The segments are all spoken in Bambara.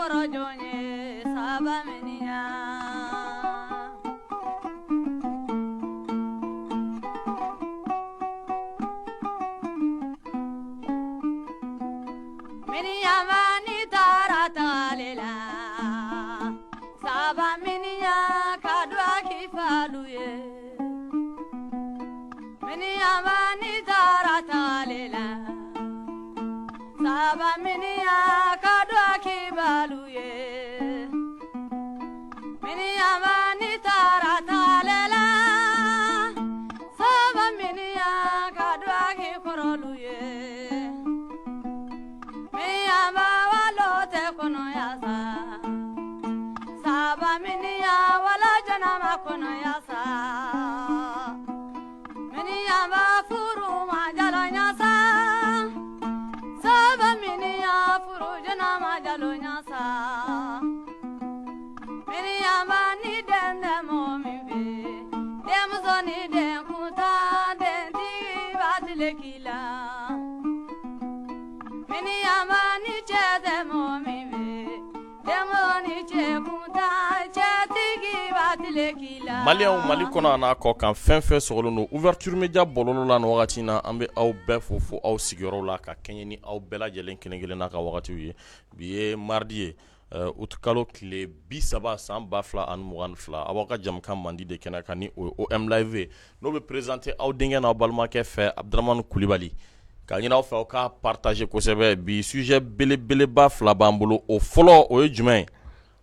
kɔrɔ jɔn ye saba miniyan. Miniyanba n'i taara tagali la saba miniyan ka duwaw kɛ i falu ye. Miniyanba n'i taara tagali la saba miniyan ka duwaw kɛ i balu ye. Miniyanba n'i taara tagali la saba miniyan ka duwaw kɛ i kɔrɔlu ye. Miniyanba walo tɛ kɔnɔya sa saba miniyan walo joona ma kɔnɔya sa. Miniyanba furu ma jalonya sa saba miniyan furu joona ma jalonya sa. Miniyanba ni den tɛ mɔgɔ min fɛ denmuso ni den kuntan dentigi b'a tile k'i la. Miniyanba ni cɛ tɛ mɔgɔ min fɛ denmuso ni cɛ kuntan cɛtigi b'a tile k'i la. Maliyɛnw Mali kɔnɔ a n'a kɔ kan fɛn fɛn sɔgɔlen don ouverture media bɔlɔlɔ la nin wagati in na, an bɛ aw bɛɛ fo fo aw sigiyɔrɔw la ka kɛɲɛ ni aw bɛɛ lajɛlen kelen kelen n'a ka wagatiw ye. Bi ye mardi ye, août kalo tile 30 san 2022, aw b'aw ka jamukan mandi de kɛnɛ kan ni o ye OM live ye, n'o bɛ présenter aw denkɛ n'aw balimakɛ fɛ Abudramani Kulibali. K'a ɲini aw fɛ aw ka partager kosɛbɛ. Bi sujet belebeleba fila b'an bolo, o fɔlɔ o ye jumɛn ye?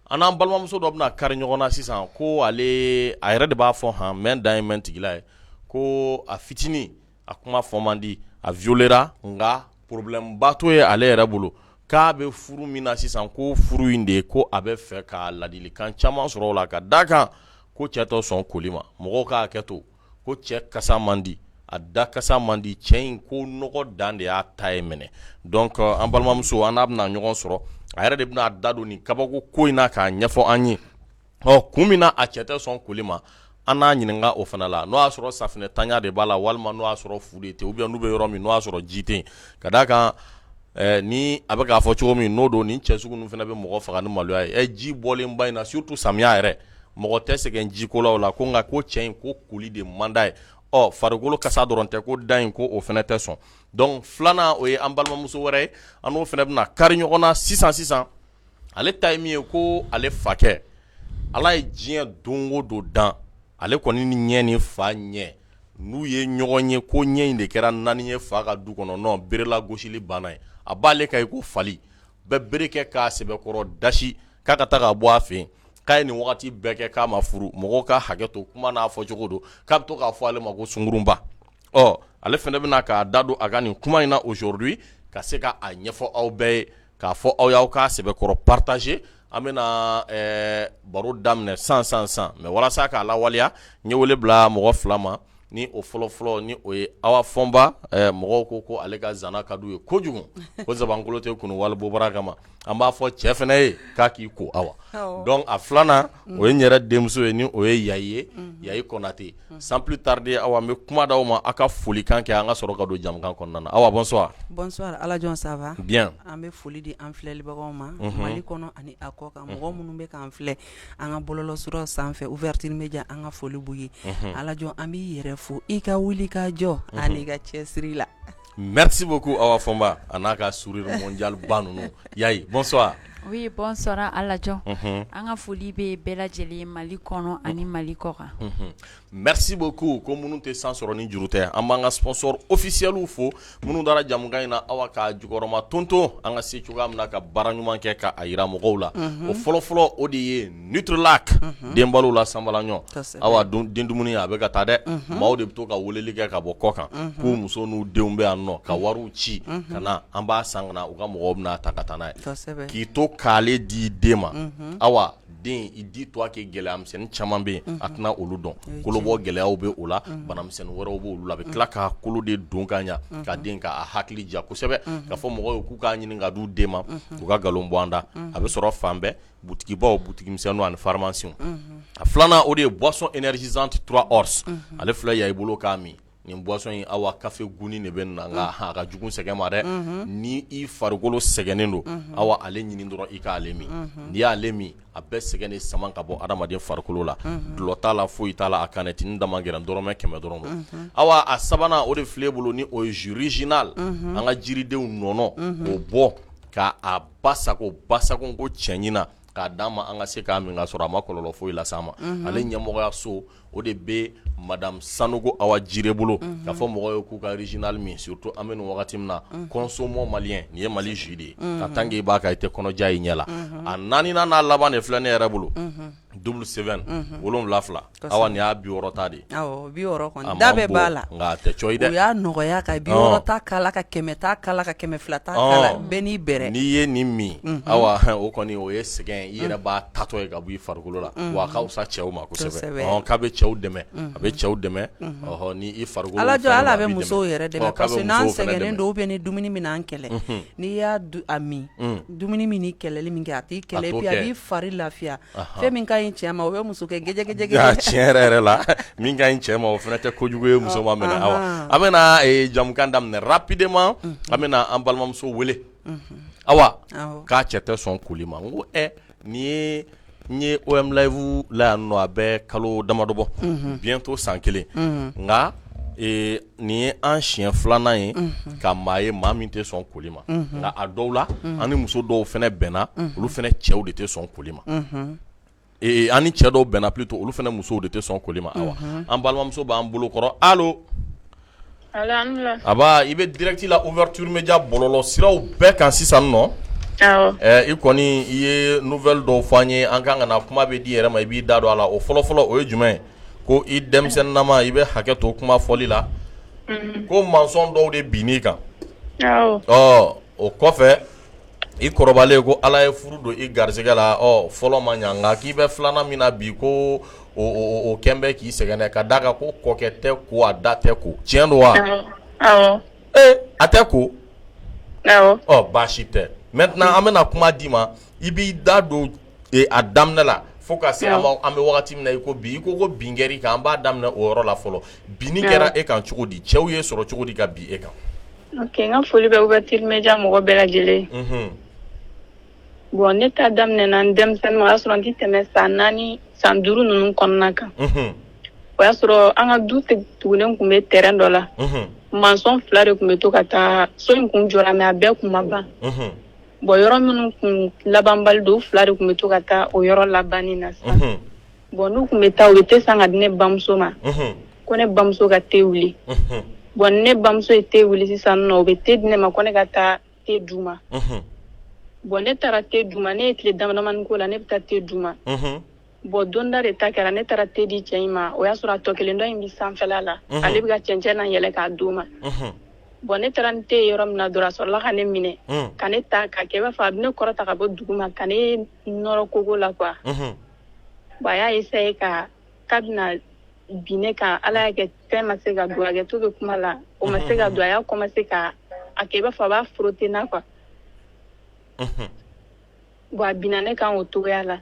An n'an balimamuso dɔ bɛna kari ɲɔgɔn na sisan, ko ale a yɛrɛ de b'a fɔ han mɛn dan ye mɛn tigila ye, ko a fitinin a kuma fɔ man di, a violera, nka problème ba t'o ye ale yɛrɛ bolo, k'a bɛ furu min na sisan, ko furu in de ye ko a bɛ fɛ ka ladilikan caman sɔrɔ o la, ka d'a kan ko cɛ tɛ sɔn koli ma. Mɔgɔw ka hakɛ to, ko cɛ kasa man di, a da kasa man di, cɛ in ko nɔgɔ dan de y'a ta ye minɛ. Donc an balimamuso, an n'a bɛna ɲɔgɔn sɔrɔ, a yɛrɛ de bɛna a da don nin kabako ko in na k'a ɲɛfɔ an ye. Ɔ kun min na a cɛ tɛ sɔn koli ma, an n'a ɲininka o fana la, n'o y'a sɔrɔ safinɛ tanya de b'a la, walima n'o y'a sɔrɔ fu de tɛ, ou bien n'u bɛ yɔrɔ min n'o y'a sɔrɔ ji tɛ yen, ka d'a kan ni a bɛ k'a fɔ cogo min n'o don, nin cɛ sugu ninnu fana bɛ mɔgɔ faga ni maloya ye. Ji bɔlenba in na, surtout samiya yɛrɛ, mɔgɔ tɛ sɛgɛn jiko la o la, ko nka ko cɛ in ko koli de man d'a ye. Ɔ farikolo kasa dɔrɔn tɛ, ko da in ko o fana tɛ sɔn. Donc filanan, o ye an balimamuso wɛrɛ ye, an n'o fana bɛna kari ɲɔgɔn na sisan sisan. Ale ta ye min ye, ko ale fakɛ, Ala ye diɲɛ don o don dan, ale kɔni ni ɲɛ ni fa ɲɛ n'u ye ɲɔgɔn ye, ko ɲɛ in de kɛra naani ye fa ka du kɔnɔ. Non, berela gosili banna ye, a b'ale kan i ko fali bɛɛ bere kɛ k'a sɛbɛkɔrɔ dasi k'a ka taa ka bɔ a fɛ yen, k'a ye nin wagati bɛɛ kɛ k'a ma furu. Mɔgɔw ka hakɛ to, kuma n'a fɔ cogo don, k'a bɛ to k'a fɔ ale ma ko sungurunba. Ɔ ale fana bɛna k'a da don a ka nin kuma in na aujourd'hui, ka se ka a ɲɛfɔ aw bɛɛ ye, k'a fɔ aw y'aw k'a sɛbɛkɔrɔ partager. An bɛna baro daminɛ san san san, mais walasa k'a lawaleya, n ye wele bila mɔgɔ fila ma. Ni o fɔlɔfɔlɔ ni o ye Awa Fɔnba. Mɔgɔw ko ko ale ka zana ka d'u ye kojugu, ko zabankolo tɛ kunu wali bobara kama. An b'a fɔ cɛ fana ye k'a k'i ko Awa. Donc a filanan, o ye n yɛrɛ denmuso ye, ni o ye Yayi ye, Yayi Kɔnate. Sans plus tarder, Awa, n bɛ kuma d'aw ma, aw ka folikan kɛ, an ka sɔrɔ ka don jamukan kɔnɔna na. Awa, bonsoir. Bonsoir Alajɔn, ça va? Bien. An bɛ foli di an filɛlibagaw ma Mali kɔnɔ ani a kɔ kan, mɔgɔ minnu bɛ k'an filɛ an ka bɔlɔlɔsiraw sanfɛ, ouverture media, an ka foli b'u ye. Alajɔn, an b'i yɛrɛ fo i ka wuli ka jɔ ani ka cɛsiri la. Merci beaucoup Awa Fɔnba, a n'a ka sourire mondial ba ninnu. Yayi, bonsoir. Oui, bonsoir Alajɔn. An ka foli bɛ bɛɛ lajɛlen Mali kɔnɔ ani Mali kɔ kan. Merci beaucoup. Ko minnu tɛ san sɔrɔ ni juru tɛ, an b'an ka sponsor officiel fo, minnu dara jamukan in na Awa k'a jukɔrɔma tonton, an ka se cogoya min na ka baara ɲuman kɛ k'a jira mɔgɔw la. O fɔlɔfɔlɔ, o de ye Nutrilac, denbalo la sanbalaɲɔ. Awa, den dumuni a bɛ ka taa dɛ. Maaw de bɛ to ka weleli kɛ ka bɔ kɔ kan, k'u muso n'u denw bɛ yan nɔ, ka wariw ci ka na, an b'a san ka na, u ka mɔgɔw bɛna ta ka taa n'a ye. K'i to k'ale di den ma, Awa, den i di to a kɛ, gɛlɛya misɛnnin caman bɛ yen a tɛna olu dɔn, kolobɔ gɛlɛyaw bɛ o la, banamisɛnnin wɛrɛw bɛ olu la. A bɛ tila k'a kolo de don ka ɲa, ka den k'a hakili ja kosɛbɛ. Ka fɔ mɔgɔw ye k'u k'a ɲini ka d'u den ma, u ka nkalon bɔ an da. A bɛ sɔrɔ fan bɛɛ, butigibaw, butigi misɛnninw ani pharmacie. A filanan, o de ye boisson énergisante 3 horse. Ale filɛ ya i bolo k'a min. Nin boisson in awa kafe goût nin de bɛ na nka a ka jugu sɛgɛn ma dɛ ni i farikolo sɛgɛnnen don awa ale ɲini dɔrɔn i k'ale min n'i y'ale min a bɛ sɛgɛn de sama ka bɔ adamaden farikolo la dɔlɔ t'a la foyi t'a la a canette dama gɛrɛ dɔrɔmɛ 100 dɔrɔn don awa a sabanan o de filɛ bolo ni o ye jus original an ka jiridenw nɔnɔ k'o bɔ k'a basago basago ko cɛɲi na k'a d'an ma an ka se k'a min ka sɔrɔ a ma kɔlɔlɔ foyi las'an ma ale ɲɛmɔgɔya so o de bɛ madame Sanogo Awa Jire bolo k'a fɔ mɔgɔw ye k'u ka original min surtout an bɛ nin wagati min na consommons malien nin ye Mali jus de ye ka tant que i b'a kan i tɛ kɔnɔja i ɲɛ la a naaninan n'a laban de filɛ ne yɛrɛ bolo double seven 72 awa nin y'a 60 ta de ye awɔ 60 kɔni da bɛɛ b'a la nka a tɛ cɔyi dɛ u y'a nɔgɔya ka 60 ta k'a la ka 100 ta k'a la ka 200 ta k'a la bɛɛ n'i bɛrɛ n'i ye nin min awa o kɔni o ye sɛgɛn i yɛrɛ b'a tatɔ ye ka bɔ i farikolo la wa a ka fisa cɛw ma kosɛbɛ k'a bɛ cɛw dɛmɛ a bɛ cɛw dɛmɛ ɔhɔ ni i farikolo Alajɔ hali a bɛ musow yɛrɛ dɛmɛ parce que n'an sɛgɛnnen don ou bien ni dumuni min n'an kɛlɛ n'i y'a a min dumuni min ni kɛlɛli min kɛ a t'i kɛlɛ et puis a b'i fari lafiya fɛn min ka ɲi cɛ ma o bɛ muso kɛ gɛjɛgɛjɛ tiɲɛ yɛrɛ yɛrɛ la min ka ɲi cɛ ma o fana tɛ kojugu ye muso ma minɛ awa an bɛna jamukan daminɛ rapidement an bɛna an balimamuso wele awa k'a cɛ tɛ sɔn koli ma n ko ɛ nin ye n ye OM live la yan nɔ a bɛ kalo damadɔ bɔ bientôt san kelen nka nin ye an siɲɛ filanan ye ka maa ye maa min tɛ sɔn koli ma nka a dɔw la an ni muso dɔw fana bɛnna olu fana cɛw de tɛ sɔn koli ma an ni cɛ dɔw bɛnna plutôt olu fana musow de tɛ sɔn koli ma awa an balimamuso b'an bolo kɔrɔ allo aba i bɛ direct la ouverture media bɔlɔlɔ siraw bɛɛ kan sisan nɔ i kɔni i ye nouvelle dɔw fɔ an ye an kan ka na kuma bɛ di yɛrɛ ma i b'i da don a la o fɔlɔfɔlɔ o ye jumɛn ye ko i denmisɛnninnama i bɛ hakɛ to kuma fɔli la ko maçon dɔw de binn'i kan ɔ o kɔfɛ i kɔrɔbalen ko ala ye furu don i garisɛgɛ la ɔ fɔlɔ ma ɲa nka k'i bɛ filanan min na bi ko o kɛn bɛ k'i sɛgɛn ka d'a kan ko kɔkɛ tɛ ko a da tɛ ko tiɲɛ don wa ee a tɛ ko ɔ baasi tɛ maintenant an bɛna kuma d'i ma i b'i da don a daminɛ la fo ka se an bɛ wagati min na i ko bi i ko ko bin kɛr'i kan an b'a daminɛ o yɔrɔ la fɔlɔ binni kɛra e kan cogo di cɛw ye sɔrɔ cogo di ka bin e kan ok n ka foli bɛ ouverture media mɔgɔ bɛɛ lajɛlen bon ne ta daminɛna n denmisɛnnin o y'a sɔrɔ n tɛ tɛmɛ san 4 san 5 ninnu kɔnɔna kan o y'a sɔrɔ an ka du tugunen tun bɛ terrain dɔ la maçon 2 de tun bɛ to ka taa so in kun jɔra mais a bɛɛ kun ma ban bon yɔrɔ minnu kun labanbali don u 2 de tun bɛ to ka taa o yɔrɔ labanni na sisan bon n'u tun bɛ taa u bɛ te san ka di ne bamuso ma ko ne bamuso ka te wuli bon ne bamuso ye te wuli sisan nɔ u bɛ te di ne ma ko ne ka taa te d'u ma bon ne taara te d'u ma ne ye tile damadamani k'o la ne bɛ taa te d'u ma bon don da de ta kɛra ne taara te di cɛ in ma o y'a sɔrɔ a tɔ kelen dɔ in bɛ sanfɛla la ale bɛ ka cɛncɛn na yɛlɛ k'a d'o ma bon ne taara ni te ye yɔrɔ min na dɔrɔn a sɔrɔla ka ne minɛ ka ne ta ka kɛ i b'a fɔ a bɛ ne kɔrɔta ka bɔ dugu ma ka ne nɔrɔ kogo la quoi bon a y'a essayer ka k'a bɛna bin ne kan ala y'a kɛ fɛn ma se ka don hakɛto bɛ kuma la o ma se ka don a y'a commencer ka a kɛ i b'a fɔ a b'a frotter na quoi bon a binna ne kan o cogoya la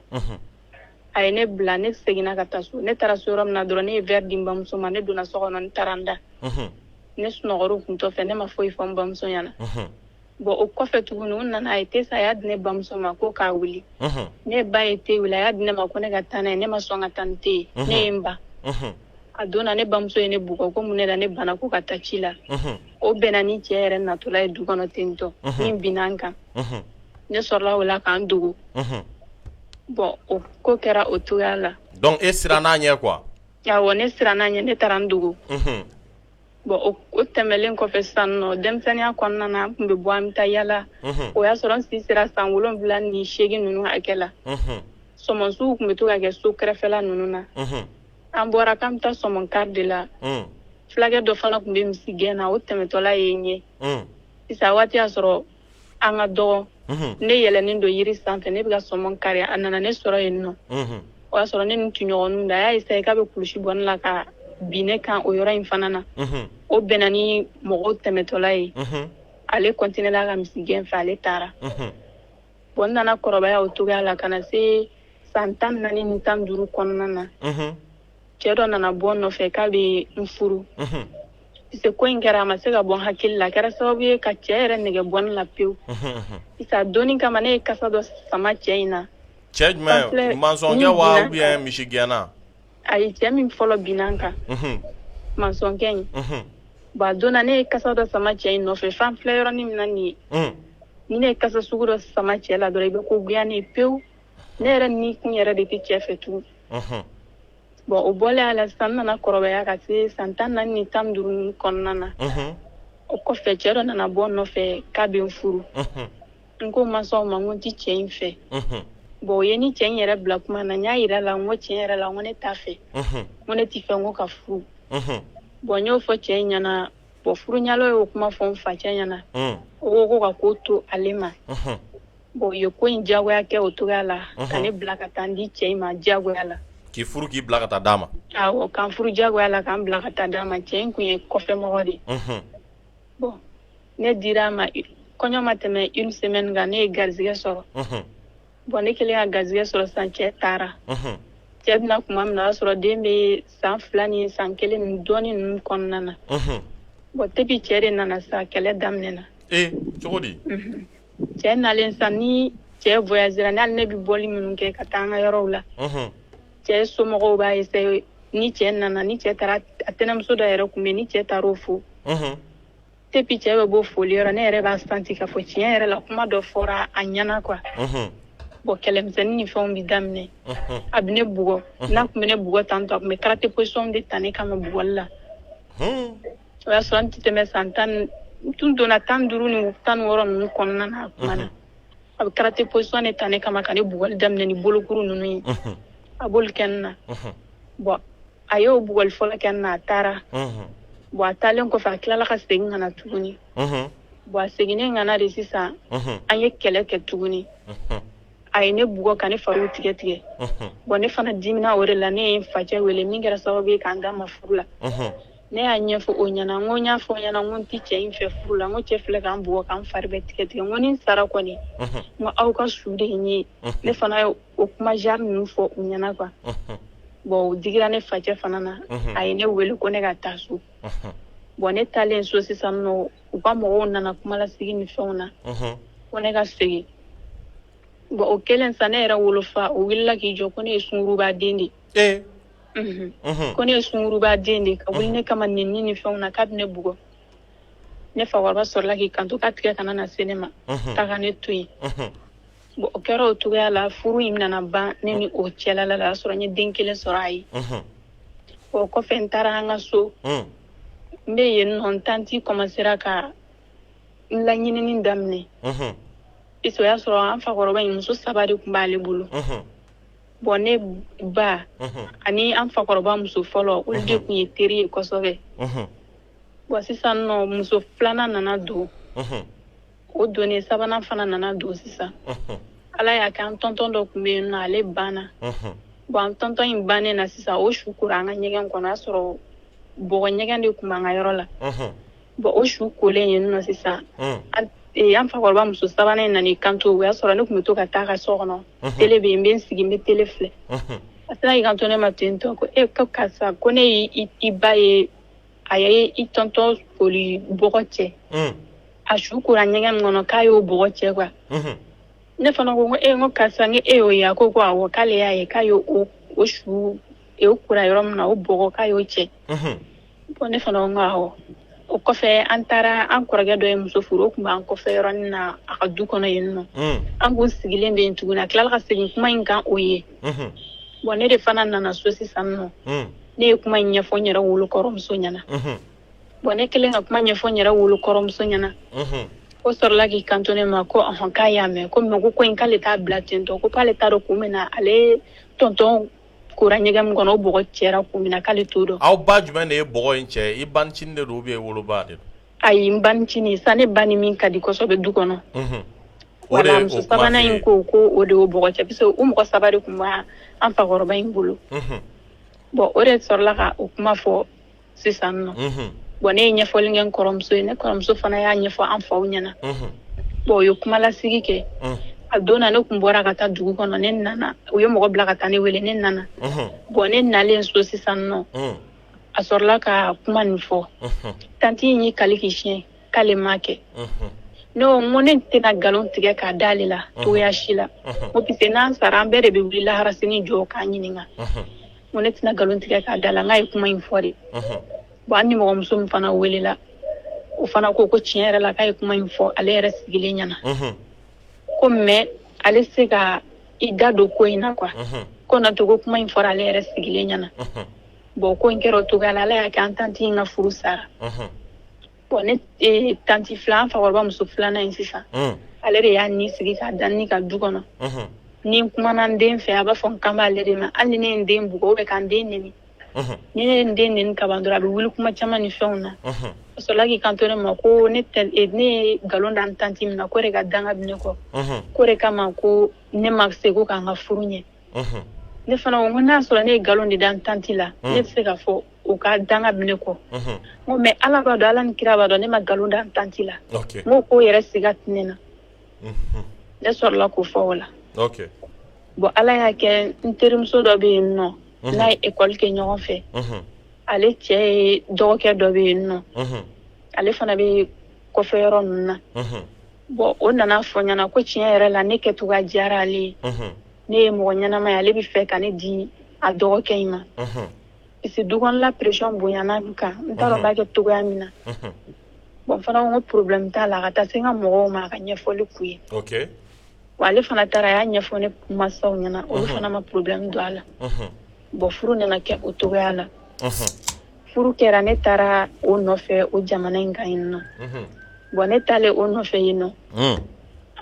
a ye ne bila ne seginna ka taa so ne taara so yɔrɔ min na dɔrɔn ne ye verre di n bamuso ma ne donna so kɔnɔ ne taara n da ne sunɔgɔr'o kuntɔ fɛ ne ma foyi fɔ n bamuso ɲɛna bon o kɔfɛ tuguni u nana a ye te san a y'a di ne bamuso ma ko k'a wuli ne ba ye te wuli a y'a di ne ma ko ne ka taa n'a ye ne ma sɔn ka taa ni te ye ne ye n ban a donna ne bamuso ye ne bugɔ ko mun ne la ne banna ko ka taa ci la o bɛnna ni cɛ yɛrɛ natɔla ye du kɔnɔ ten tɔ min binna n kan ne sɔrɔla o la k'an dogo bon o ko kɛra o cogoya la donc e sirann'a ɲɛ quoi awɔ ne sirann'a ɲɛ ne taara n dogo bon o tɛmɛlen kɔfɛ sisan nɔ denmisɛnninya kɔnɔna na an tun bɛ bɔ an bɛ taa yala o y'a sɔrɔ n si sera san 7 ni 8 ninnu hakɛ la sɔmɔnsuw tun bɛ to ka kɛ so kɛrɛfɛla ninnu na an bɔra k'an bɛ taa sɔmɔnkari de la fulakɛ dɔ fana tun bɛ misi gɛn na o tɛmɛtɔla ye n ye sisan waati y'a sɔrɔ an ka dɔgɔ ne yɛlɛnnen don yiri sanfɛ ne bɛ ka sɔmɔn kari a nana ne sɔrɔ yen nɔ o y'a sɔrɔ ne ni tɔɲɔgɔnninw da a y'a essayer k'a bɛ kulusi bɔ ne la ka bin ne kan o yɔrɔ in fana na o bɛnna ni mɔgɔw tɛmɛtɔla ye ale continuer la ka misi gɛn fɛ ale taara bon n nana kɔrɔbaya o cogoya la ka na se san 14 ni 15 kɔnɔna na cɛ dɔ nana bɔ n nɔfɛ k'a bɛ n furu. Parce ko in kɛra, a ma se ka bɔ n hakili la. A kɛra sababu ye ka cɛ yɛrɛ nege bɔ ne la pewu. Parce que a donni kama, ne ye kasa dɔ sama cɛ in na. Cɛ jumɛn? Maçonkɛ wa ou bien misigɛnna? Ayi, cɛ min fɔlɔ binna n kan, maçonkɛ in. Bon, a donna, ne ye kasa dɔ sama cɛ in nɔfɛ. Fan filɛ yɔrɔnin min na nin ye, ni ne ye kasa sugu dɔ sama cɛ la dɔrɔn, i bɛ ko goya ne ye pewu. Ne yɛrɛ ni kun yɛrɛ de tɛ cɛ fɛ tugun. Bon, o bɔlen a la sisan, n nana kɔrɔbaya ka se san 14 ni 15 kɔnɔna na. O kɔfɛ, cɛ dɔ nana bɔ n nɔfɛ k'a bɛ n furu. N ko mansaw ma, n ko n tɛ cɛ in fɛ. Bon, o ye ni cɛ in yɛrɛ bila kuma na. N y'a yira la, n ko tiɲɛ yɛrɛ la, n ko ne t'a fɛ, n ko ne tɛ fɛ, n ko ka furu. Bon, n y'o fɔ cɛ in ɲɛna. Bon, furuɲalo y'o kuma fɔ n facɛ ɲɛna. O ko ko ka ko to ale ma. Bon, u ye ko in diyagoya kɛ o cogoya la, ka ne bila ka taa n di cɛ in ma diyagoya la. K'i furu, k'i bila ka taa d'a ma? Awɔ, k'an furu diyagoya la, k'an bila ka taa d'a ma. Cɛ in kun ye kɔfɛmɔgɔ de ye. Bon, ne dira a ma, kɔɲɔ ma tɛmɛ une semaine kan, ne ye garizigɛ sɔrɔ. Bon, ne kɛlen ka garizigɛ sɔrɔ sisan, cɛ taara. Cɛ bɛna tuma min na, o y'a sɔrɔ den bɛ san 2 ni san 1 ni dɔɔni ninnu kɔnɔna na. Bon, depuis cɛ de nana sa, kɛlɛ daminɛna. Ee, cogo di? Cɛ nalen sisan, ni cɛ voyagera, ni hali ne bɛ bɔli minnu kɛ ka taa an ka yɔrɔw la, cɛ somɔgɔw b'a essayer. Ni cɛ nana, ni cɛ taara, a tɛnɛmuso dɔ yɛrɛ tun bɛ yen, ni cɛ taara o fo, depuis cɛ bɛ bɔ foli yɔrɔ, ne yɛrɛ b'a senti k'a fɔ tiɲɛ yɛrɛ la, kuma dɔ fɔra a ɲɛna quoi. Bon, kɛlɛmisɛnnin ni fɛnw bɛ daminɛ. A bɛ ne bugɔ. N'a tun bɛ ne bugɔ tantôt, a tun bɛ karaté position de ta ne kama bugɔli la. O y'a sɔrɔ n tɛ tɛmɛ san 10, n tun donna 15 ni 16 ninnu kɔnɔna na. A kuma na, a bɛ karaté position de ta ne kama ka ne bugɔli daminɛ ni bolokuru ninnu ye. A b'olu kɛ n na. Bon, a y'o bugɔli fɔlɔ kɛ n na, a taara. Bon, a taalen kɔfɛ, a tilala ka segin ka na tuguni. Bon, a seginnen ka na de sisan, an ye kɛlɛ kɛ tuguni. A ye ne bugɔ ka ne fariw tigɛ tigɛ. Bon, ne fana dimina o de la, ne ye n facɛ wele, min kɛra sababu ye k'an d'a ma furu la. Ne y'a ɲɛfɔ o ɲɛna, n ko n y'a fɔ o ɲɛna, n ko n tɛ cɛ in fɛ furu la, n ko cɛ filɛ k'an bugɔ k'an fari bɛɛ tigɛ tigɛ, n ko ni n sara kɔni, n ko aw ka su de ye n ye. Ne fana ye o kuma genre ninnu fɔ u ɲɛna quoi. Bon, o digira ne facɛ fana na. A ye ne wele ko ne ka taa so. Bon, ne taalen so sisan nɔ, u ka mɔgɔw nana kumalasigi ni fɛnw na ko ne ka segin. Bon, o kɛlen sa, ne yɛrɛ wolofa, o wulila k'i jɔ ko ne ye sunguruba den de ye. Ko ne ye sunguruba den de, ka wuli ne kama nɛni ni fɛnw na, k'a bɛ ne bugɔ. Ne fakɔrɔba sɔrɔla k'i kanto k'a tigɛ kana na se ne ma, k'a ka ne to yen. Bon, o kɛra o cogoya la, furu in nana ban ne ni o cɛla la. O y'a sɔrɔ n ye den kelen sɔrɔ a ye. O kɔfɛ, n taara an ka so. N bɛ yen nɔ, n tanti commencera ka n laɲinini daminɛ, puisque o y'a sɔrɔ an fakɔrɔba in, muso saba de tun b'ale bolo. Bon, ne ba ani an fakɔrɔba muso fɔlɔ, olu de tun ye teri ye kosɛbɛ. Bon, sisan nɔ, muso filanan nana don. O donnen, sabanan fana nana don. Sisan, Ala y'a kɛ, an tonton dɔ tun bɛ yen nɔ, ale banna. Bon, an tonton in bannen na sisan, o su kora an ka ɲɛgɛn kɔnɔ. O y'a sɔrɔ bɔgɔ ɲɛgɛn de tun b'an ka yɔrɔ la. Bon, o su kolen yen nɔ sisan, an fakɔrɔba muso sabanan in nana i kanto. O y'a sɔrɔ ne tun bɛ to ka taa a ka so kɔnɔ, télé bɛ yen, n bɛ n sigi, n bɛ télé filɛ. A sera k'i kanto ne ma ten tɔ ko e ko karisa, ko ne y'i i ba ye, a ye i tonton koli bɔgɔ cɛ, a su kora ɲɛgɛn min kɔnɔ, k'a y'o bɔgɔ cɛ quoi. Ne fana ko e n ko karisa, n ko e y'o ye? A ko ko awɔ, k'ale y'a ye, k'a y'o o su o kora yɔrɔ min na, o bɔgɔ, k'a y'o cɛ. Bon, ne fana ko n ko awɔ. O kɔfɛ, an taara, an kɔrɔkɛ dɔ ye muso furu, o tun b'an kɔfɛ yɔrɔnin na a ka du kɔnɔ yen nɔ. An kun sigilen bɛ yen tuguni, a tilala ka segin kuma in kan o ye. Bon, ne de fana nana so sisan nɔ. Ne ye kuma in ɲɛfɔ n yɛrɛ wolo kɔrɔmuso ɲɛna. Bon, ne kɛlen ka kuma ɲɛfɔ n yɛrɛ wolo kɔrɔmuso ɲɛna, o sɔrɔla k'i kanto ne ma ko ɔhɔn, k'a y'a mɛn ko, mais ko ko in, k'ale t'a bila ten tɔ, ko k'ale t'a dɔn kun min na ale tonton kora ɲɛgɛn min kɔnɔ, o bɔgɔ cɛra kun min na, k'ale t'o dɔn. Aw ba jumɛn de ye bɔgɔ in cɛ? I banicinin de don ou bien i woloba de don? Ayi, n banicinin sa, ne ba ni min ka di kosɛbɛ du kɔnɔ. O de Wala ye muso o kuma sabanan f'i in ye. ko ko o de y'o bɔgɔ cɛ, parce que u mɔgɔ saba de tun b'a an fakɔrɔba in bolo. Bon, o de sɔrɔla ka o kuma fɔ sisan nɔ. Bon, ne ye ɲɛfɔli kɛ n kɔrɔmuso ye, ne kɔrɔmuso fana y'a ɲɛfɔ an faw ɲɛna. Bon, u ye kumalasigi kɛ. A don na, ne tun bɔra ka taa dugu kɔnɔ, ne nana, u ye mɔgɔ bila ka taa ne wele, ne nana. Bon, ne nalen so sisan nɔ, A sɔrɔla ka kuma nin fɔ. Tanti in y'i kali k'i siɲɛ k'ale m'a kɛ. Ne ko n ko ne tɛna nkalon tigɛ k'a da ale la cogoya si la. N ko puisque n'an sara, an bɛɛ de bɛ wuli lahara sini jɔ k'an ɲininka. N ko ne tɛna nkalon tigɛ k'a da la, n k'a ye kuma in fɔ de. Bon, an nimɔgɔmuso min fana welela, o fana ko ko tiɲɛ yɛrɛ la, k'a ye kuma in fɔ ale yɛrɛ sigilen ɲɛna. Ko mais ale se ka i da don ko in na quoi. Ko na to ko kuma in fɔra ale yɛrɛ sigilen ɲɛna. Bon, ko in kɛra o cogoya la. Ala y'a kɛ, an tanti in ka furu sara. Bon, ne tanti fila, an fakɔrɔba muso filanan in sisan, ale de y'a ni sigi k'a da ni ka du kɔnɔ. Ni n kumana n den fɛ, a b'a fɔ n kan b'ale de ma. Hali ni ne ye n den bugɔ ou bien ka n den neni, ni ne ye n den neni kaban dɔrɔn, a bɛ wuli kuma caman ni fɛnw na. A sɔrɔla k'i kanto ne ma ko ne ne ye nkalon da n tanti min na, ko de ka danga bɛ ne kɔ, ko de kama ko ne ma se ko k'an ka furu ɲɛ. Ne fana ko n'a sɔrɔ ne ye nkalon de da n tanti la, ne tɛ se k'a fɔ o ka danga bɛ ne kɔ. N ko mais Ala b'a dɔn, Ala ni kira b'a dɔn, ne ma nkalon da n tanti la. N ko k'o yɛrɛ siga tɛ ne na. Ne sɔrɔla k'o fɔ o la. Bon, Ala y'a kɛ, n terimuso dɔ bɛ yen nɔ, n'a ye école kɛ ɲɔgɔn fɛ, ale cɛ ye dɔgɔkɛ dɔ bɛ yen nɔ, ale fana bɛ kɔfɛ yɔrɔ ninnu na. Bon, o nana fɔ n ɲɛna ko tiɲɛ yɛrɛ la, ne kɛcogoya diyara ale ye, ne ye mɔgɔ ɲɛnama ye, ale bɛ fɛ ka ne di a dɔgɔkɛ in ma, parce que du kɔnɔla pression bonyana n kan, n t'a dɔn n b'a kɛ cogoya min na. Bon, n fana ko n ko problème t'a la, a ka taa se n ka mɔgɔw ma, a ka ɲɛfɔli k'u ye. Wa ale fana taara, a y'a ɲɛfɔ ne mansaw ɲɛna, olu fana ma problème don a la. Bon, furu nana kɛ o cogoya la. Furu kɛra, ne taara o nɔfɛ o jamana in kan yen nɔ. Bon, ne taalen o nɔfɛ yen nɔ,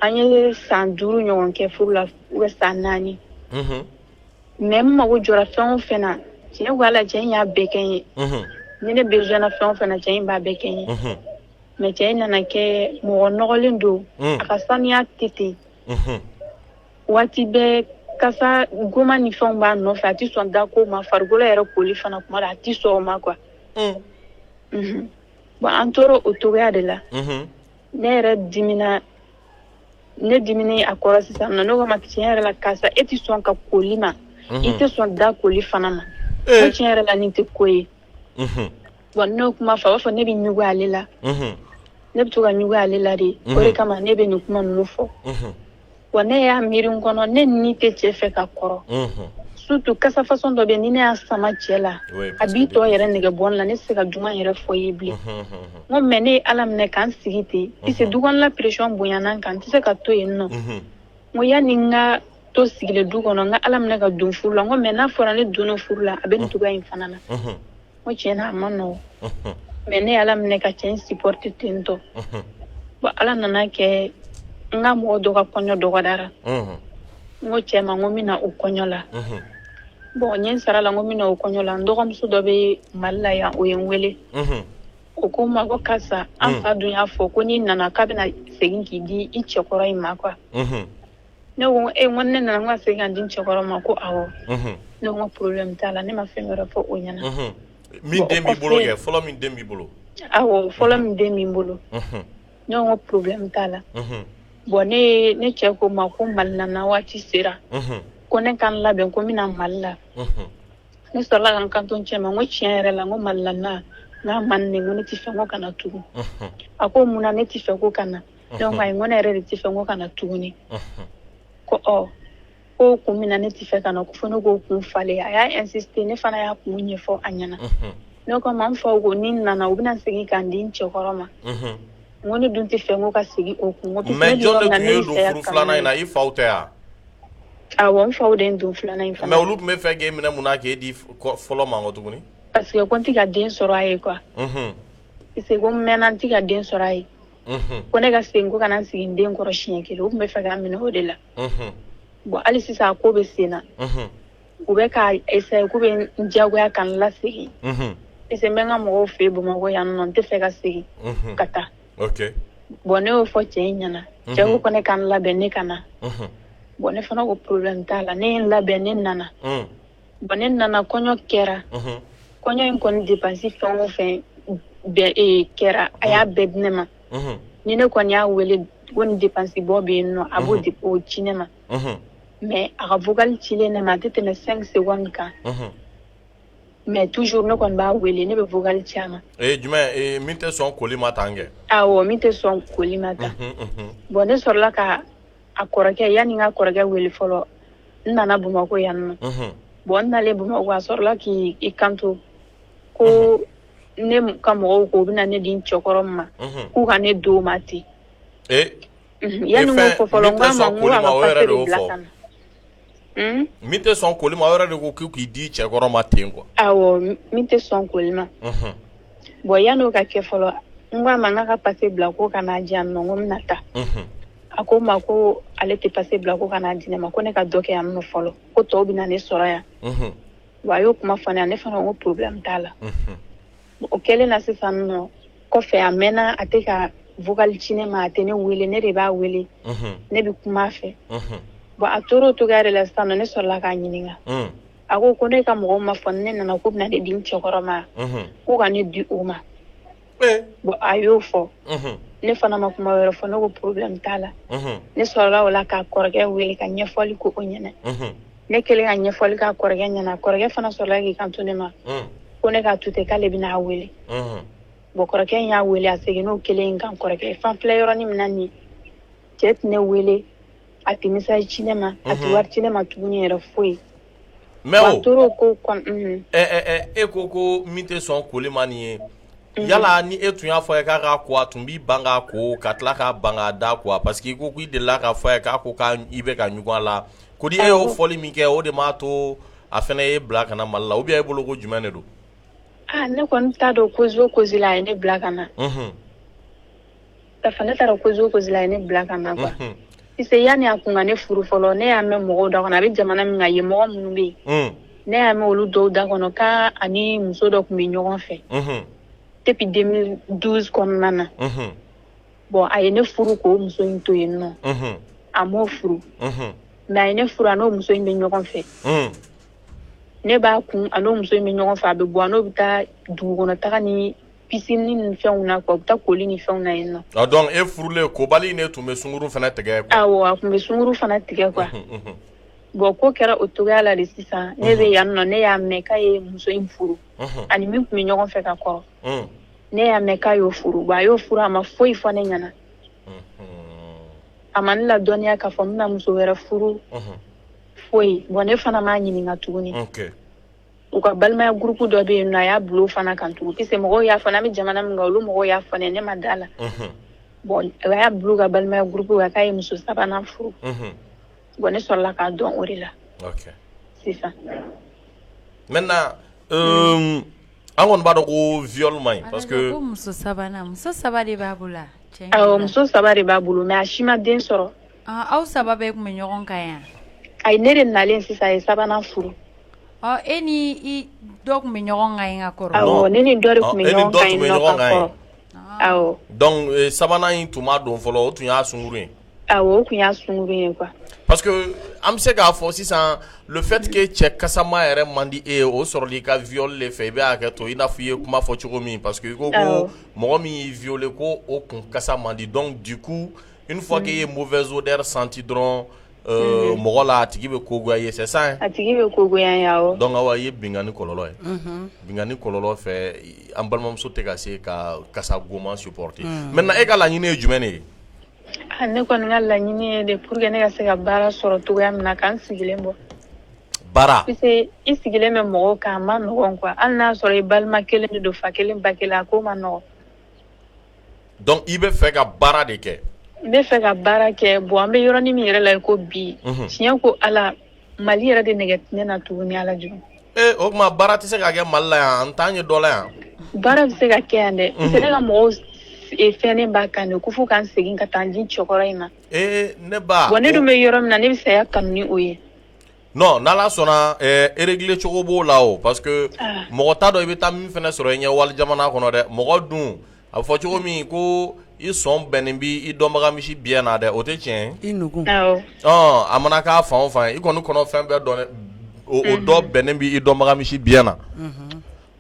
an ye san 5 ɲɔgɔn kɛ furu la ou bien san 4. Mais n mago jɔra fɛn o fɛn na, tiɲɛ ko Ala, cɛ in y'a bɛɛ kɛ n ye. Ni ne besoin na fɛn o fɛn na, cɛ in b'a bɛɛ kɛ n ye. Mais cɛ in nana kɛ mɔgɔ nɔgɔlen don, a ka saniya tɛ ten. Waati bɛɛ kasa goma ni fɛnw b'a nɔfɛ, a tɛ sɔn da ko ma, farikolo yɛrɛ koli fana kuma dɔ, a tɛ sɔn o ma quoi. Bon, an tora o cogoya de la. Ne yɛrɛ dimina, ne dimini a kɔrɔ sisan nɔ. Ne ko ma tiɲɛ yɛrɛ la, karisa, e tɛ sɔn ka koli ma, i tɛ sɔn da koli fana ma, ko tiɲɛ yɛrɛ la, nin tɛ ko ye. Bon, n'o kuma fɔ, a b'a fɔ ne bɛ ɲugu ale la, ne bɛ to ka ɲugu ale la de, o de kama ne bɛ nin kuma ninnu fɔ. Wa ne y'a miiri n kɔnɔ, ne ni tɛ cɛ fɛ ka kɔrɔ, surtout kasa façon dɔ bɛ, ni ne y'a sama cɛ la, a b'i tɔ yɛrɛ nɛgɛ bɔ n la, ne tɛ se ka duman yɛrɛ fɔ i ye bilen. N ko mais ne ye Ala minɛ k'an sigi ten, puisque du kɔnɔla pression bonyana n kan, n tɛ se ka to yen nɔ. N ko yanni n ka to sigilen du kɔnɔ, n ka Ala minɛ ka don furu la. N ko mais n'a fɔra ne donna furu la, a bɛ nin cogoya in fana na. N ko tiɲɛ na, a ma nɔgɔn, mais ne ye Ala minɛ ka cɛ in supporter ten tɔ. Bon, Ala nana kɛ, n ka mɔgɔ dɔ ka kɔɲɔ dɔgɔdara. N ko cɛ ma, n ko n bɛna o kɔɲɔ la. Bon, n ye n sara la, n ko n bɛna o kɔɲɔ la. N dɔgɔmuso dɔ bɛ Mali la yan, o ye n wele, o ko n ma ko karisa, an fa dun y'a fɔ ko n'i nana, k'a bɛna segin k'i di i cɛkɔrɔ in ma quoi. Ne ko e, n ko ne nana, n ko ka segin ka di n cɛkɔrɔ ma? Ko awɔ. Ne ko problème t'a la, ne ma fɛn wɛrɛ fɔ o ɲɛna. Min den b'i bolo kɛ fɔlɔ, min den b'i bolo. Awɔ, fɔlɔ min den b'i bolo. Ne ko problème t'a la. Bon, ne ne cɛ ko ma ko Mali la na waati sera, ko ne ka n labɛn, ko n bɛna Mali la. Ne sɔrɔla ka n kanto n cɛ ma, n ko tiɲɛ yɛrɛ la, n ko Mali la na n'a man ne, n ko ne tɛ fɛ, n ko ka na tugun. A ko mun na ne tɛ fɛ ko ka na? Ne ko ayi, n ko ne yɛrɛ de tɛ fɛ, n ko ka na tuguni. Ko ɔ, ko kun min na ne tɛ fɛ ka na, ko fo ne k'o kun falen. A y'a insister, ne fana y'a kun ɲɛfɔ a ɲɛna. Ne ko ma, n faw ko ni n nana, u bɛna segin k'an di n cɛkɔrɔ ma. N ko ne dun tɛ fɛ, n ko ka segin o kun. Mais jɔn de tun ye don furu filanan in na? I faw tɛ wa? Awɔ, n faw de ye n don filanan in fana. Mais olu tun bɛ fɛ k'e minɛ mun na k'e di fɔlɔ ma kɔ tuguni? Parce que ko n tɛ ka den sɔrɔ a ye quoi. Parce que ko n mɛnna, n tɛ ka den sɔrɔ a ye. Ko ne ka segin, ko ka na n sigi n den kɔrɔ siɲɛ kelen. U tun bɛ fɛ k'a minɛ o de la. Bon, hali sisan a ko bɛ sen na. U bɛ ka essayer k'u bɛ n diyagoya ka n lasegin. Parce que n bɛ n ka mɔgɔw fɛ yen Bamakɔ yan nɔ, n tɛ fɛ ka segin ka taa. Bon, ne y'o fɔ cɛ in ɲɛna. Cɛ ko ko ne ka n labɛn, ne ka na. Bon, ne fana ko problème t'a la. Ne ye n labɛn, ne nana. Bon, ne nana, kɔɲɔ kɛra. Kɔɲɔ in kɔni dépense fɛn o fɛn bɛɛ kɛra, a y'a bɛɛ di ne ma. Ni ne kɔni y'a wele ko ni dépense bɔ bɛ yen nɔ, a b'o o ci ne ma. Mais a ka vocal cilen ne ma, a tɛ tɛmɛ 5 secondes kan. Mais toujours ne kɔni b'a wele, ne bɛ vocal ci a ma. Ee, jumɛn? Min tɛ sɔn koli ma tan kɛ? Awɔ, min tɛ sɔn koli ma tan. Bon, ne sɔrɔla ka a kɔrɔkɛ, yanni n ka kɔrɔkɛ wele fɔlɔ, n nana Bamakɔ yan nɔ. Bon, n nalen Bamakɔ, a sɔrɔla k'i kanto ko ne ka mɔgɔw ko u bɛna ne di n cɛkɔrɔ ma, k'u ka ne d'o ma ten. Yanni n k'o fɔ fɔlɔ, n k'a ma n ko a ka passe de bila ka na. Min tɛ sɔn koli ma, o yɛrɛ de ko k'i di cɛkɔrɔ ma ten quoi. Awɔ, min tɛ sɔn koli ma. Bon, yan'o ka kɛ fɔlɔ, n ko a ma n k'a ka passe bila ko ka n'a di yan nɔ, n ko n bɛna taa. A ko n ma ko ale tɛ passe bila ko ka n'a di ne ma, ko ne ka dɔ kɛ yan nɔ fɔlɔ, ko tɔw bɛ na ne sɔrɔ yan. Bon, a y'o kuma fɔ ne ye, ne fana ko problème t'a la. O kɛlen na sisan nɔ, kɔfɛ a mɛnna, a tɛ ka vocal ci ne ma, a tɛ ne wele, ne de b'a wele, ne bɛ kuma a fɛ. Bon, a tora o cogoya de la sisan nɔ, ne sɔrɔla k'a ɲininka. A ko ko ne ka mɔgɔw ma fɔ ne nana k'u bɛna ne di n cɛkɔrɔ ma, k'u ka ne di o ma. Bon, a y'o fɔ, ne fana ma kuma wɛrɛ fɔ, ne ko problème t'a la. Ne sɔrɔla o la k'a kɔrɔkɛ wele ka ɲɛfɔli k'o ɲɛna. Ne kɛlen ka ɲɛfɔli k'a kɔrɔkɛ ɲɛna, kɔrɔkɛ fana sɔrɔla k'i kanto ne ma ko ne ka to ten, k'ale bɛna a wele. Bon, kɔrɔkɛ in y'a wele, a seginn'o kelen in kan. Kɔrɔkɛ fan filɛ yɔrɔnin min na nin, cɛ tɛ ne wele, a tɛ message ci ne ma, a tɛ wari ci ne ma tuguni yɛrɛ, foyi. Mais a tora o ko kɔn. E ko ko min tɛ sɔn koli ma nin ye, yala ni e tun y'a fɔ a ye k'a k'a ko, a tun b'i ban k'a ko ka tila k'a ban k'a da ko? Parce que i ko k'i delila k'a fɔ a ye k'a ko k'i bɛ ka ɲugun a la. Ko di e y'o fɔli min kɛ, o de m'a to a fana ye bila ka na Mali la, ou bien e bolo ko jumɛn de don? Ah, ne kɔni t'a dɔn cause o cause la a ye ne bila ka na. Ne t'a dɔn cause o cause la a ye ne bila ka na quoi. Puisque yanni a kun ka ne furu fɔlɔ, ne y'a mɛn mɔgɔw da kɔnɔ, a bɛ jamana min kan yen, mɔgɔ minnu bɛ yen, ne y'a mɛn olu dɔw da kɔnɔ k'a ani muso dɔ tun bɛ ɲɔgɔn fɛ depuis 2012 kɔnɔna na. Bon, a ye ne furu k'o muso in to yen nɔ, a m'o furu, mais a ye ne furu, a n'o muso in bɛ ɲɔgɔn fɛ. Ne b'a kun, a n'o muso in bɛ ɲɔgɔn fɛ, a bɛ bɔ, a n'o bɛ taa dugu kɔnɔ taga ni piscine ni fɛnw na quoi, u bɛ taa koli ni fɛnw na yen nɔ. Ah, donc e furulen, kobali in de tun bɛ sungurun fana tigɛ quoi. Awɔ, a tun bɛ sungurun fana tigɛ quoi. Bon, ko kɛra o cogoya la de sisan, ne bɛ yan nɔ, ne y'a mɛn k'a ye muso in furu, ani min tun bɛ ɲɔgɔn fɛ ka kɔrɔ. Ne y'a mɛn k'a y'o furu. Bon, a y'o furu, a ma foyi fɔ ne ɲɛna. A ma ne ladɔnniya k'a fɔ n bɛna muso wɛrɛ furu, foyi. Bon, ne fana m'a ɲininka tuguni. U ka balimaya groupe dɔ bɛ yen nɔ, a y'a bila o fana kan tugun, puisque mɔgɔw y'a fɔ n'an bɛ jamana min kan, olu mɔgɔw y'a fɔ ne, ne ma da la. Bon, a y'a bila u ka balimaya groupe kan k'a ye muso sabanan furu. Bon, ne sɔrɔla k'a dɔn o de la sisan. Maintenant, an kɔni b'a dɔn ko viol man ɲi parce que ko muso sabanan, muso saba de b'a bolo. Awɔ, muso saba de b'a bolo, mais a si ma den sɔrɔ. Aw saba bɛɛ tun bɛ ɲɔgɔn kan yan? Ayi, ne de nalen sisan, a ye sabanan furu. Ɔ, e ni i dɔ tun bɛ ɲɔgɔn kan yen ka kɔrɔ? Awɔ, ne ni dɔ de tun bɛ ɲɔgɔn kan yen nɔ ka kɔrɔ. Awɔ. Donc sabanan in tun ma don fɔlɔ, o tun y'a sungurun ye. Awɔ, o tun y'a sungurun ye quoi. Parce que an bɛ se k'a fɔ sisan, le fait que cɛ kasama yɛrɛ man di e ye, o sɔrɔli i ka viol de fɛ. I bɛ hakɛ to, i n'a fɔ i ye kuma fɔ cogo min, parce que i ko ko mɔgɔ min y'i violé, ko o kun kasa man di. Donc du coup, une fois que i ye mauvaise odeur senti dɔrɔn mɔgɔ la, a tigi bɛ ko goya i ye, c'est ça hein? A tigi bɛ ko goya n ye, awɔ. Donc Awa, i ye binkanni kɔlɔlɔ ye. Binkanni kɔlɔlɔ fɛ, an balimamuso tɛ ka se ka kasa goman supporter. Maintenant, e ka laɲini ye jumɛn de ye? Ne kɔni ka laɲini ye de pour que ne ka se ka baara sɔrɔ cogoya min na, k'an sigilen bɔ. Baara. Puisque i sigilen bɛ mɔgɔw kan, a ma nɔgɔn quoi. Hali n'a sɔrɔ i balima kelen de don, fa kelen ba kelen, a ko ma nɔgɔn. Donc i bɛ fɛ ka baara de kɛ. N bɛ fɛ ka baara kɛ. Bon, an bɛ yɔrɔnin min yɛrɛ la i ko bi, tiɲɛ ko Ala, Mali yɛrɛ de nɛgɛ tɛ ne na tuguni, Ala jɔ. Ee, o tuma baara tɛ se ka kɛ Mali la yan, an t'an ye dɔ la yan. Baara bɛ se ka kɛ yan dɛ. Parce que ne ka mɔgɔw fɛnnen b'a kan de ko fo k'an segin ka taa n di cɛkɔrɔ in ma. Ee, ne ba. Bon, ne dun bɛ yɔrɔ min na, ne bɛ saya kanu ni o ye. Non, n'Ala sɔnna, régler cogo b'o la o, parce que mɔgɔ t'a dɔn i bɛ taa min fana sɔrɔ i ɲɛ wali jamana kɔnɔ dɛ. Mɔgɔ dun, a bɛ fɔ cogo min ko i sɔn bɛnnen b'i i dɔnbaga misi biɲɛ na dɛ, o tɛ tiɲɛ ye? I nugu. Ɔ, a mana k'a fan o fan ye, i kɔni kɔnɔ fɛn bɛɛ dɔn o dɔ bɛnnen b'i dɔnbaga misi biɲɛ na,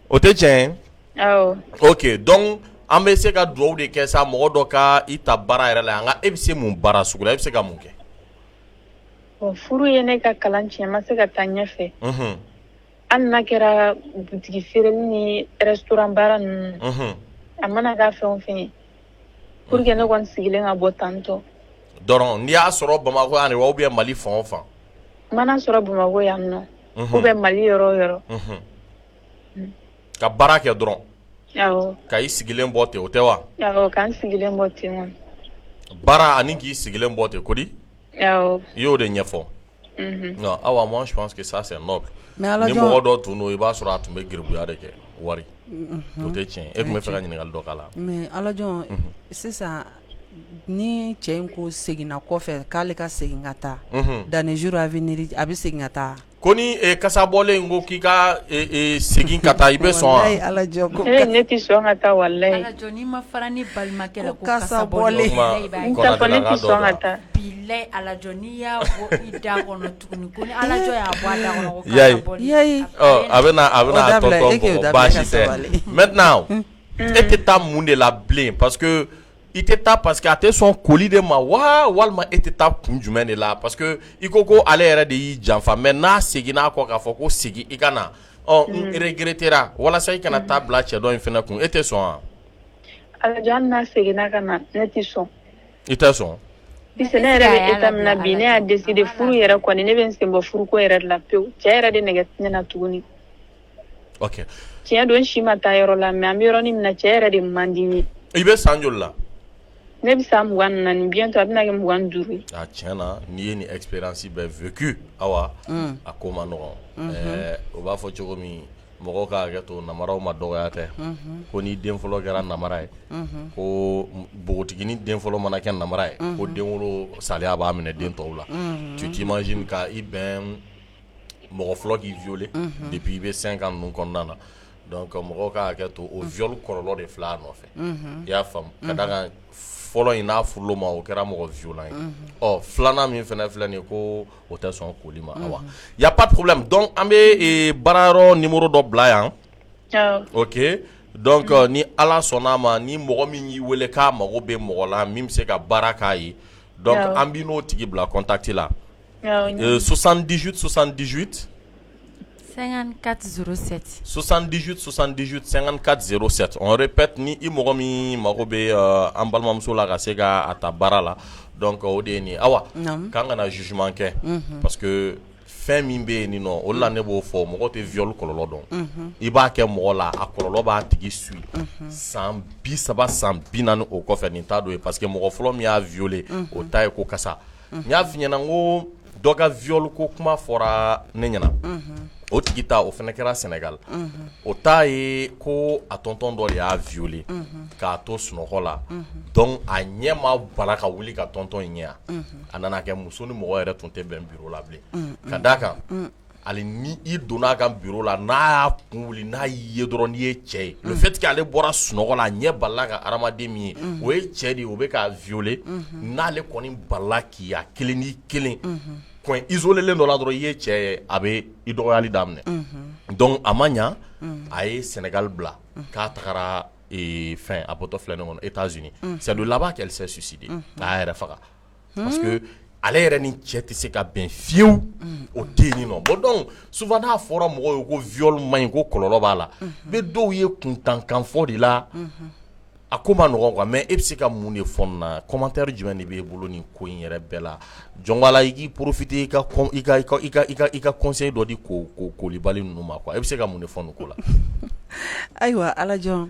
o tɛ tiɲɛ ye? Ok, donc an bɛ se ka dugawu de kɛ sa, mɔgɔ dɔ ka i ta baara yɛrɛ la yan. Nka e bɛ se mun baara sugu la? E bɛ se ka mun kɛ? Bon, furu ye ne ka kalan tiɲɛ, n ma se ka taa ɲɛfɛ. Hali n'a kɛra butigi feereli ni restaurant baara ninnu, a mana k'a fɛn o fɛn ye pour que ne kɔni sigilen ka bɔ tantɔ. Dɔrɔn n'i y'a sɔrɔ Bamakɔ yan de wa ou bien Mali fan o fan? N mana sɔrɔ Bamakɔ yan nɔ ou bien Mali yɔrɔ o yɔrɔ. Ka baara kɛ dɔrɔn. Awɔ. Ka i sigilen bɔ ten, o tɛ wa? Awɔ, ka n sigilen bɔ ten kɔni. Baara ani k'i sigilen bɔ ten ko di? Awɔ. I y'o de ɲɛfɔ. Non, Awa, moi je pense que ça c'est noble. Ni mɔgɔ dɔ tun don, i b'a sɔrɔ a tun bɛ geribuya de kɛ wari. O tɛ tiɲɛ ye. E tun bɛ fɛ ka ɲininkali dɔ k'a la. Mais Alajɔn, sisan ni cɛ in ko seginna kɔfɛ k'ale ka segin ka taa, dans les jours à venir a bɛ segin ka taa. Ko ni kasabɔlen ko k'i ka segin ka taa i bɛ sɔn wa? Alajɔn ko ne tɛ sɔn ka taa walayi. Alajɔn n'i ma fara ne balimakɛ la ko kasabɔlen n t'a fɔ ne tɛ sɔn ka taa. Bilayi Alajɔn n'i y'a bɔ i da kɔnɔ tuguni ko ni Alajɔn y'a bɔ a da kɔnɔ ko kasabɔlen. Yayi. Ɔ a bɛna a bɛna a tɔ bɔ baasi tɛ maintenant e tɛ taa mun de la bilen parce que i tɛ taa parce que a tɛ sɔn koli de ma wa walima e tɛ taa kun jumɛn de la parce que i ko ko ale yɛrɛ de y'i janfa mais n'a seginna a kɔ k'a fɔ ko segin i ka na ɔ n regrettera walasa i kana taa bila cɛ dɔ in fana kun e tɛ sɔn wa? Alajɔ hali n'a seginna ka na ne tɛ sɔn. I tɛ sɔn? Puisque ne yɛrɛ bɛ état min na bi ne y'a décidé furu yɛrɛ kɔni ne bɛ n sen bɔ furuko yɛrɛ de la pewu cɛ yɛrɛ de nɛgɛ tɛ ne na tuguni. Ok. Tiɲɛ don n si ma taa yɔrɔ la mais an bɛ yɔrɔnin min na cɛ yɛrɛ de man di n ye. I bɛ san joli la? Ne bɛ san 24 bientôt a bɛna kɛ 25 ye. A tiɲɛ na n'i ye nin expérience bɛɛ vécu Awa, a ko man nɔgɔn. Ɛɛ u b'a fɔ cogo min mɔgɔw ka hakɛ to namaraw ma dɔgɔya tɛ. Ko ni den fɔlɔ kɛra namara ye, ko npogotiginin den fɔlɔ mana kɛ namara ye, ko denwolo saliya b'a minɛ den tɔw la. Tu t'imagines ka i bɛn mɔgɔ fɔlɔ k'i violer depuis i bɛ 5 ans ninnu kɔnɔna na donc mɔgɔw ka hakɛ to o viol kɔlɔlɔ de filɛ a nɔfɛ i y'a faamu ka d'a kan fɔlɔ in n'a furul'o ma o kɛra mɔgɔ violent ye ɔ filanan min fana filɛ nin ye ko o tɛ sɔn koli ma awa y a pas de problème donc an bɛ baarayɔrɔ numéro dɔ bila yan ok donc ni Ala sɔnn'a ma ni mɔgɔ min y'i wele k'a mago bɛ mɔgɔ la min bɛ se ka baara k'a ye donc an b'i n'o tigi bila contact la 78 78 54 07 78 78 54 07 on répète ni i mɔgɔ min mago bɛ an balimamuso la ka se ka a ta baara la donc o de ye nin ye Awa k'an kana jugement kɛ parce que fɛn min bɛ yen nin nɔ o de la ne b'o fɔ mɔgɔ tɛ viol kɔlɔlɔ dɔn i b'a kɛ mɔgɔ la a kɔlɔlɔ b'a tigi suit san 30 san 40 o kɔfɛ nin t'a dɔ ye parce que mɔgɔ fɔlɔ min y'a violer o ta ye ko kasa n y'a f'i ɲɛna n ko dɔ ka viol ko kuma fɔra ne ɲɛna o tigi ta o fana kɛra Sénégal o ta ye ko a tonton dɔ de y'a violer k'a to sunɔgɔ la donc a ɲɛ ma bala ka wuli ka tonton in ye a nana kɛ muso ni mɔgɔ yɛrɛ tun tɛ bɛn bureau la bilen ka d'a kan hali ni i donna a ka bureau la n'a y'a kun wuli n'a y'i ye dɔrɔn n'i ye cɛ ye le fait que ale bɔra sunɔgɔ la a ɲɛ balala ka hadamaden min ye o ye cɛ de ye o bɛ k'a violer n'ale kɔni balala k'i ye a kelen n'i kelen coin isolé len dɔ la dɔrɔn i ye cɛ ye a bɛ i dɔgɔyali daminɛ donc a ma ɲa a ye Sénégal bila k'a tagara fɛn a bɔtɔ filɛ nin kɔnɔ États-Unis c'est de là-bas qu'elle s'est suicidée a y'a yɛrɛ faga parce que ale yɛrɛ ni cɛ tɛ se ka bɛn fiyewu o tɛ yen nɔ bon donc souvent n'a fɔra mɔgɔw ye ko viol man ɲi ko kɔlɔlɔ b'a la bɛ dɔw ye kuntankan fɔ de la a ko ma nɔgɔn quoi mais e bɛ se ka mun de fɔ nin na commentaire jumɛn de b'e bolo nin ko in yɛrɛ bɛɛ la Jɔnwala i k'i profiter i ka i ka i ka i ka i ka conseil dɔ di ko kolibali ninnu ma quoi e bɛ se ka mun de fɔ nin ko la ayiwa Alajɔn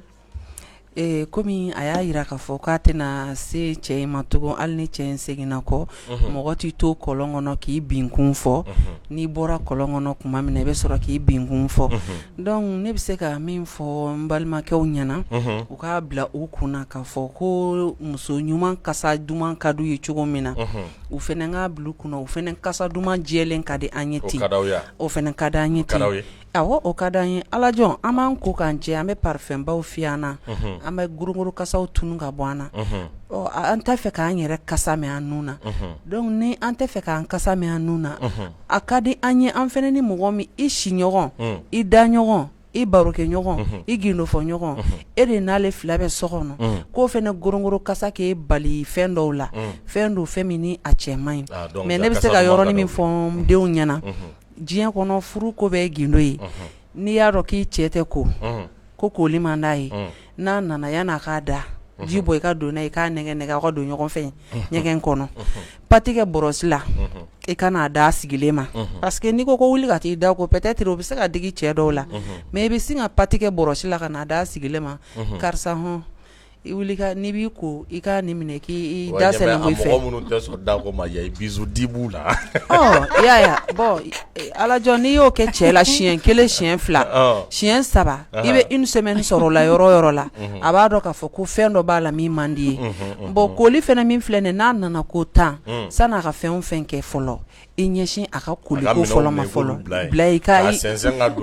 Komi a y'a jira k'a fɔ k'a tɛna se cɛ in ma tugun hali ni cɛ in seginna kɔ mɔgɔ t'i to kɔlɔn kɔnɔ k'i binkun fɔ n'i bɔra kɔlɔn kɔnɔ tuma min na i bɛ sɔrɔ k'i binkun fɔ donc ne bɛ se ka min fɔ n balimakɛw ɲɛna u k'a bila u kunna k'a fɔ ko muso ɲuman kasa duman ka d'u ye cogo min na u fana k'a bila u kunna u fana kasa duman jɛlen ka di an ye ten o fana ka di an ye ten Awɔ o ka di an ye Alajɔn an b'an ko k'an jɛ an bɛ parfum baw fiyɛ an na an bɛ gorongoro kasaw tunu ka bɔ an na ɔ an t'a fɛ k'an yɛrɛ kasa mɛn an nun na donc ni an tɛ fɛ k'an kasa mɛn an nun na a ka di an ye an fana ni mɔgɔ min i siɲɔgɔn i daɲɔgɔn i barokɛɲɔgɔn i gindofɔɲɔgɔn e de n'ale fila bɛ so kɔnɔ k'o fana gorongoro kasa k'e bali fɛn dɔw la fɛn don fɛn min ni a cɛ man ɲi mais ne bɛ se ka yɔrɔnin min fɔ n denw ɲɛna. Diɲɛ kɔnɔ furu ko bɛɛ ye gindo ye. N'i y'a dɔn k'i cɛ tɛ ko, ko koli man d'a ye, n'a nana yan'a k'a da, ji bɔ i ka don n'a ye, i k'a nɛgɛ nɛgɛ aw ka don ɲɔgɔn fɛ ɲɛgɛn kɔnɔ. Pâte kɛ brosse la, i ka n'a d'a sigilen ma parce que n'i ko ko wuli ka t'i da ko peut-être o bɛ se ka digi cɛ dɔw la, mais i bɛ sin ka pâte kɛ brosse la ka n'a d'a sigilen ma, karisa hɔn i wuli ka n'i b'i ko i ka nin minɛ k'i da sɛnɛnko i fɛ. Mɔgɔ minnu tɛ sɔn da ko ma yan bisou di b'u la. Ɔ i y'a ye wa bon alajɔ n'i y'o kɛ cɛ la siɲɛ kelen siɲɛ fila siɲɛ saba i bɛ une semaine sɔrɔ o la yɔrɔ o yɔrɔ la a b'a dɔn k'a fɔ ko fɛn dɔ b'a la min man di ye bon koli fana min filɛ nin ye n'a nana ko tan san'a ka fɛn o fɛn kɛ fɔlɔ i ɲɛsin a ka koli ko fɔlɔ ma fɔlɔ bila i ka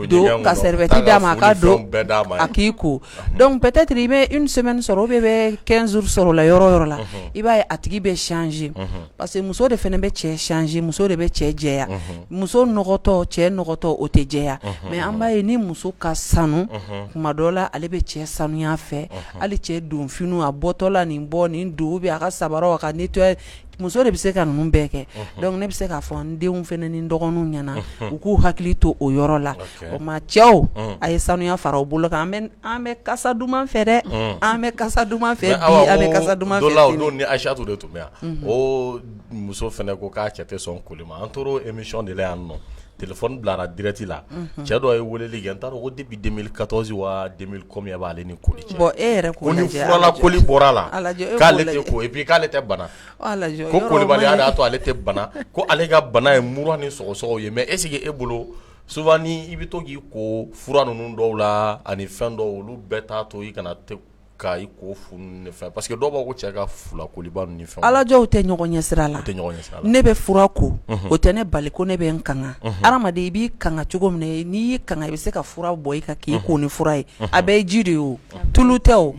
don ka serviette d'a ma a ka don a k'i ko donc peut-être i bɛ une semaine sɔrɔ ou bien i bɛ 15 jours sɔrɔ o la yɔrɔ o yɔrɔ la i b'a ye a tigi bɛ changer parce que muso de fana bɛ cɛ changer muso de bɛ cɛ jɛya muso nɔgɔtɔ cɛ nɔgɔtɔ o tɛ jɛya mais an b'a ye ni muso ka sanu tuma dɔ la ale bɛ cɛ sanuya fɛ hali cɛ donfiniw a bɔtɔ la nin bɔ nin don ou bien a ka sabaraw a ka nettoyer muso de bɛ se ka ninnu bɛɛ kɛ donc ne bɛ se k'a fɔ n denw fana ni dɔgɔninw ɲɛna u k'u hakili to o yɔrɔ la o ma cɛw a ye sanuya fara u bolo kan an bɛ kasa duman fɛ dɛ an bɛ kasa duman fɛ bi an bɛ kasa duman fɛ sini. Don ni Aïchatou de tun bɛ yan o muso fana ko k'a cɛ tɛ sɔn koli ma an tor'o émission de la yan nɔ téléphone bilara direct la cɛ dɔ ye weleli kɛ n t'a dɔn ko depuis 2014 wa 2000 combien b'ale ni koli cɛ bon e yɛrɛ ko ni furala koli bɔra la k'ale tɛ ko et puis k'ale tɛ bana ko kolibaliya de y'a to ale tɛ bana ko ale ka bana ye mura ni sɔgɔsɔgɔw ye mais est ce que e bolo souvent ni i bɛ to k'i ko fura ninnu dɔw la ani fɛn dɔw olu bɛɛ t'a to i kana ka i ko fu ni fɛn parce que dɔw b'a ko cɛ ka fula koliba ni fɛn alajɔw tɛ ɲɔgɔn ɲɛ sira la ne bɛ fura ko o tɛ ne bali ko ne bɛ n kanga hadamaden i b'i kanga cogo min na n'i y'i kanga i bɛ se ka fura bɔ i kan k'i ko ni fura ye a bɛɛ ye ji de ye o tulu tɛ o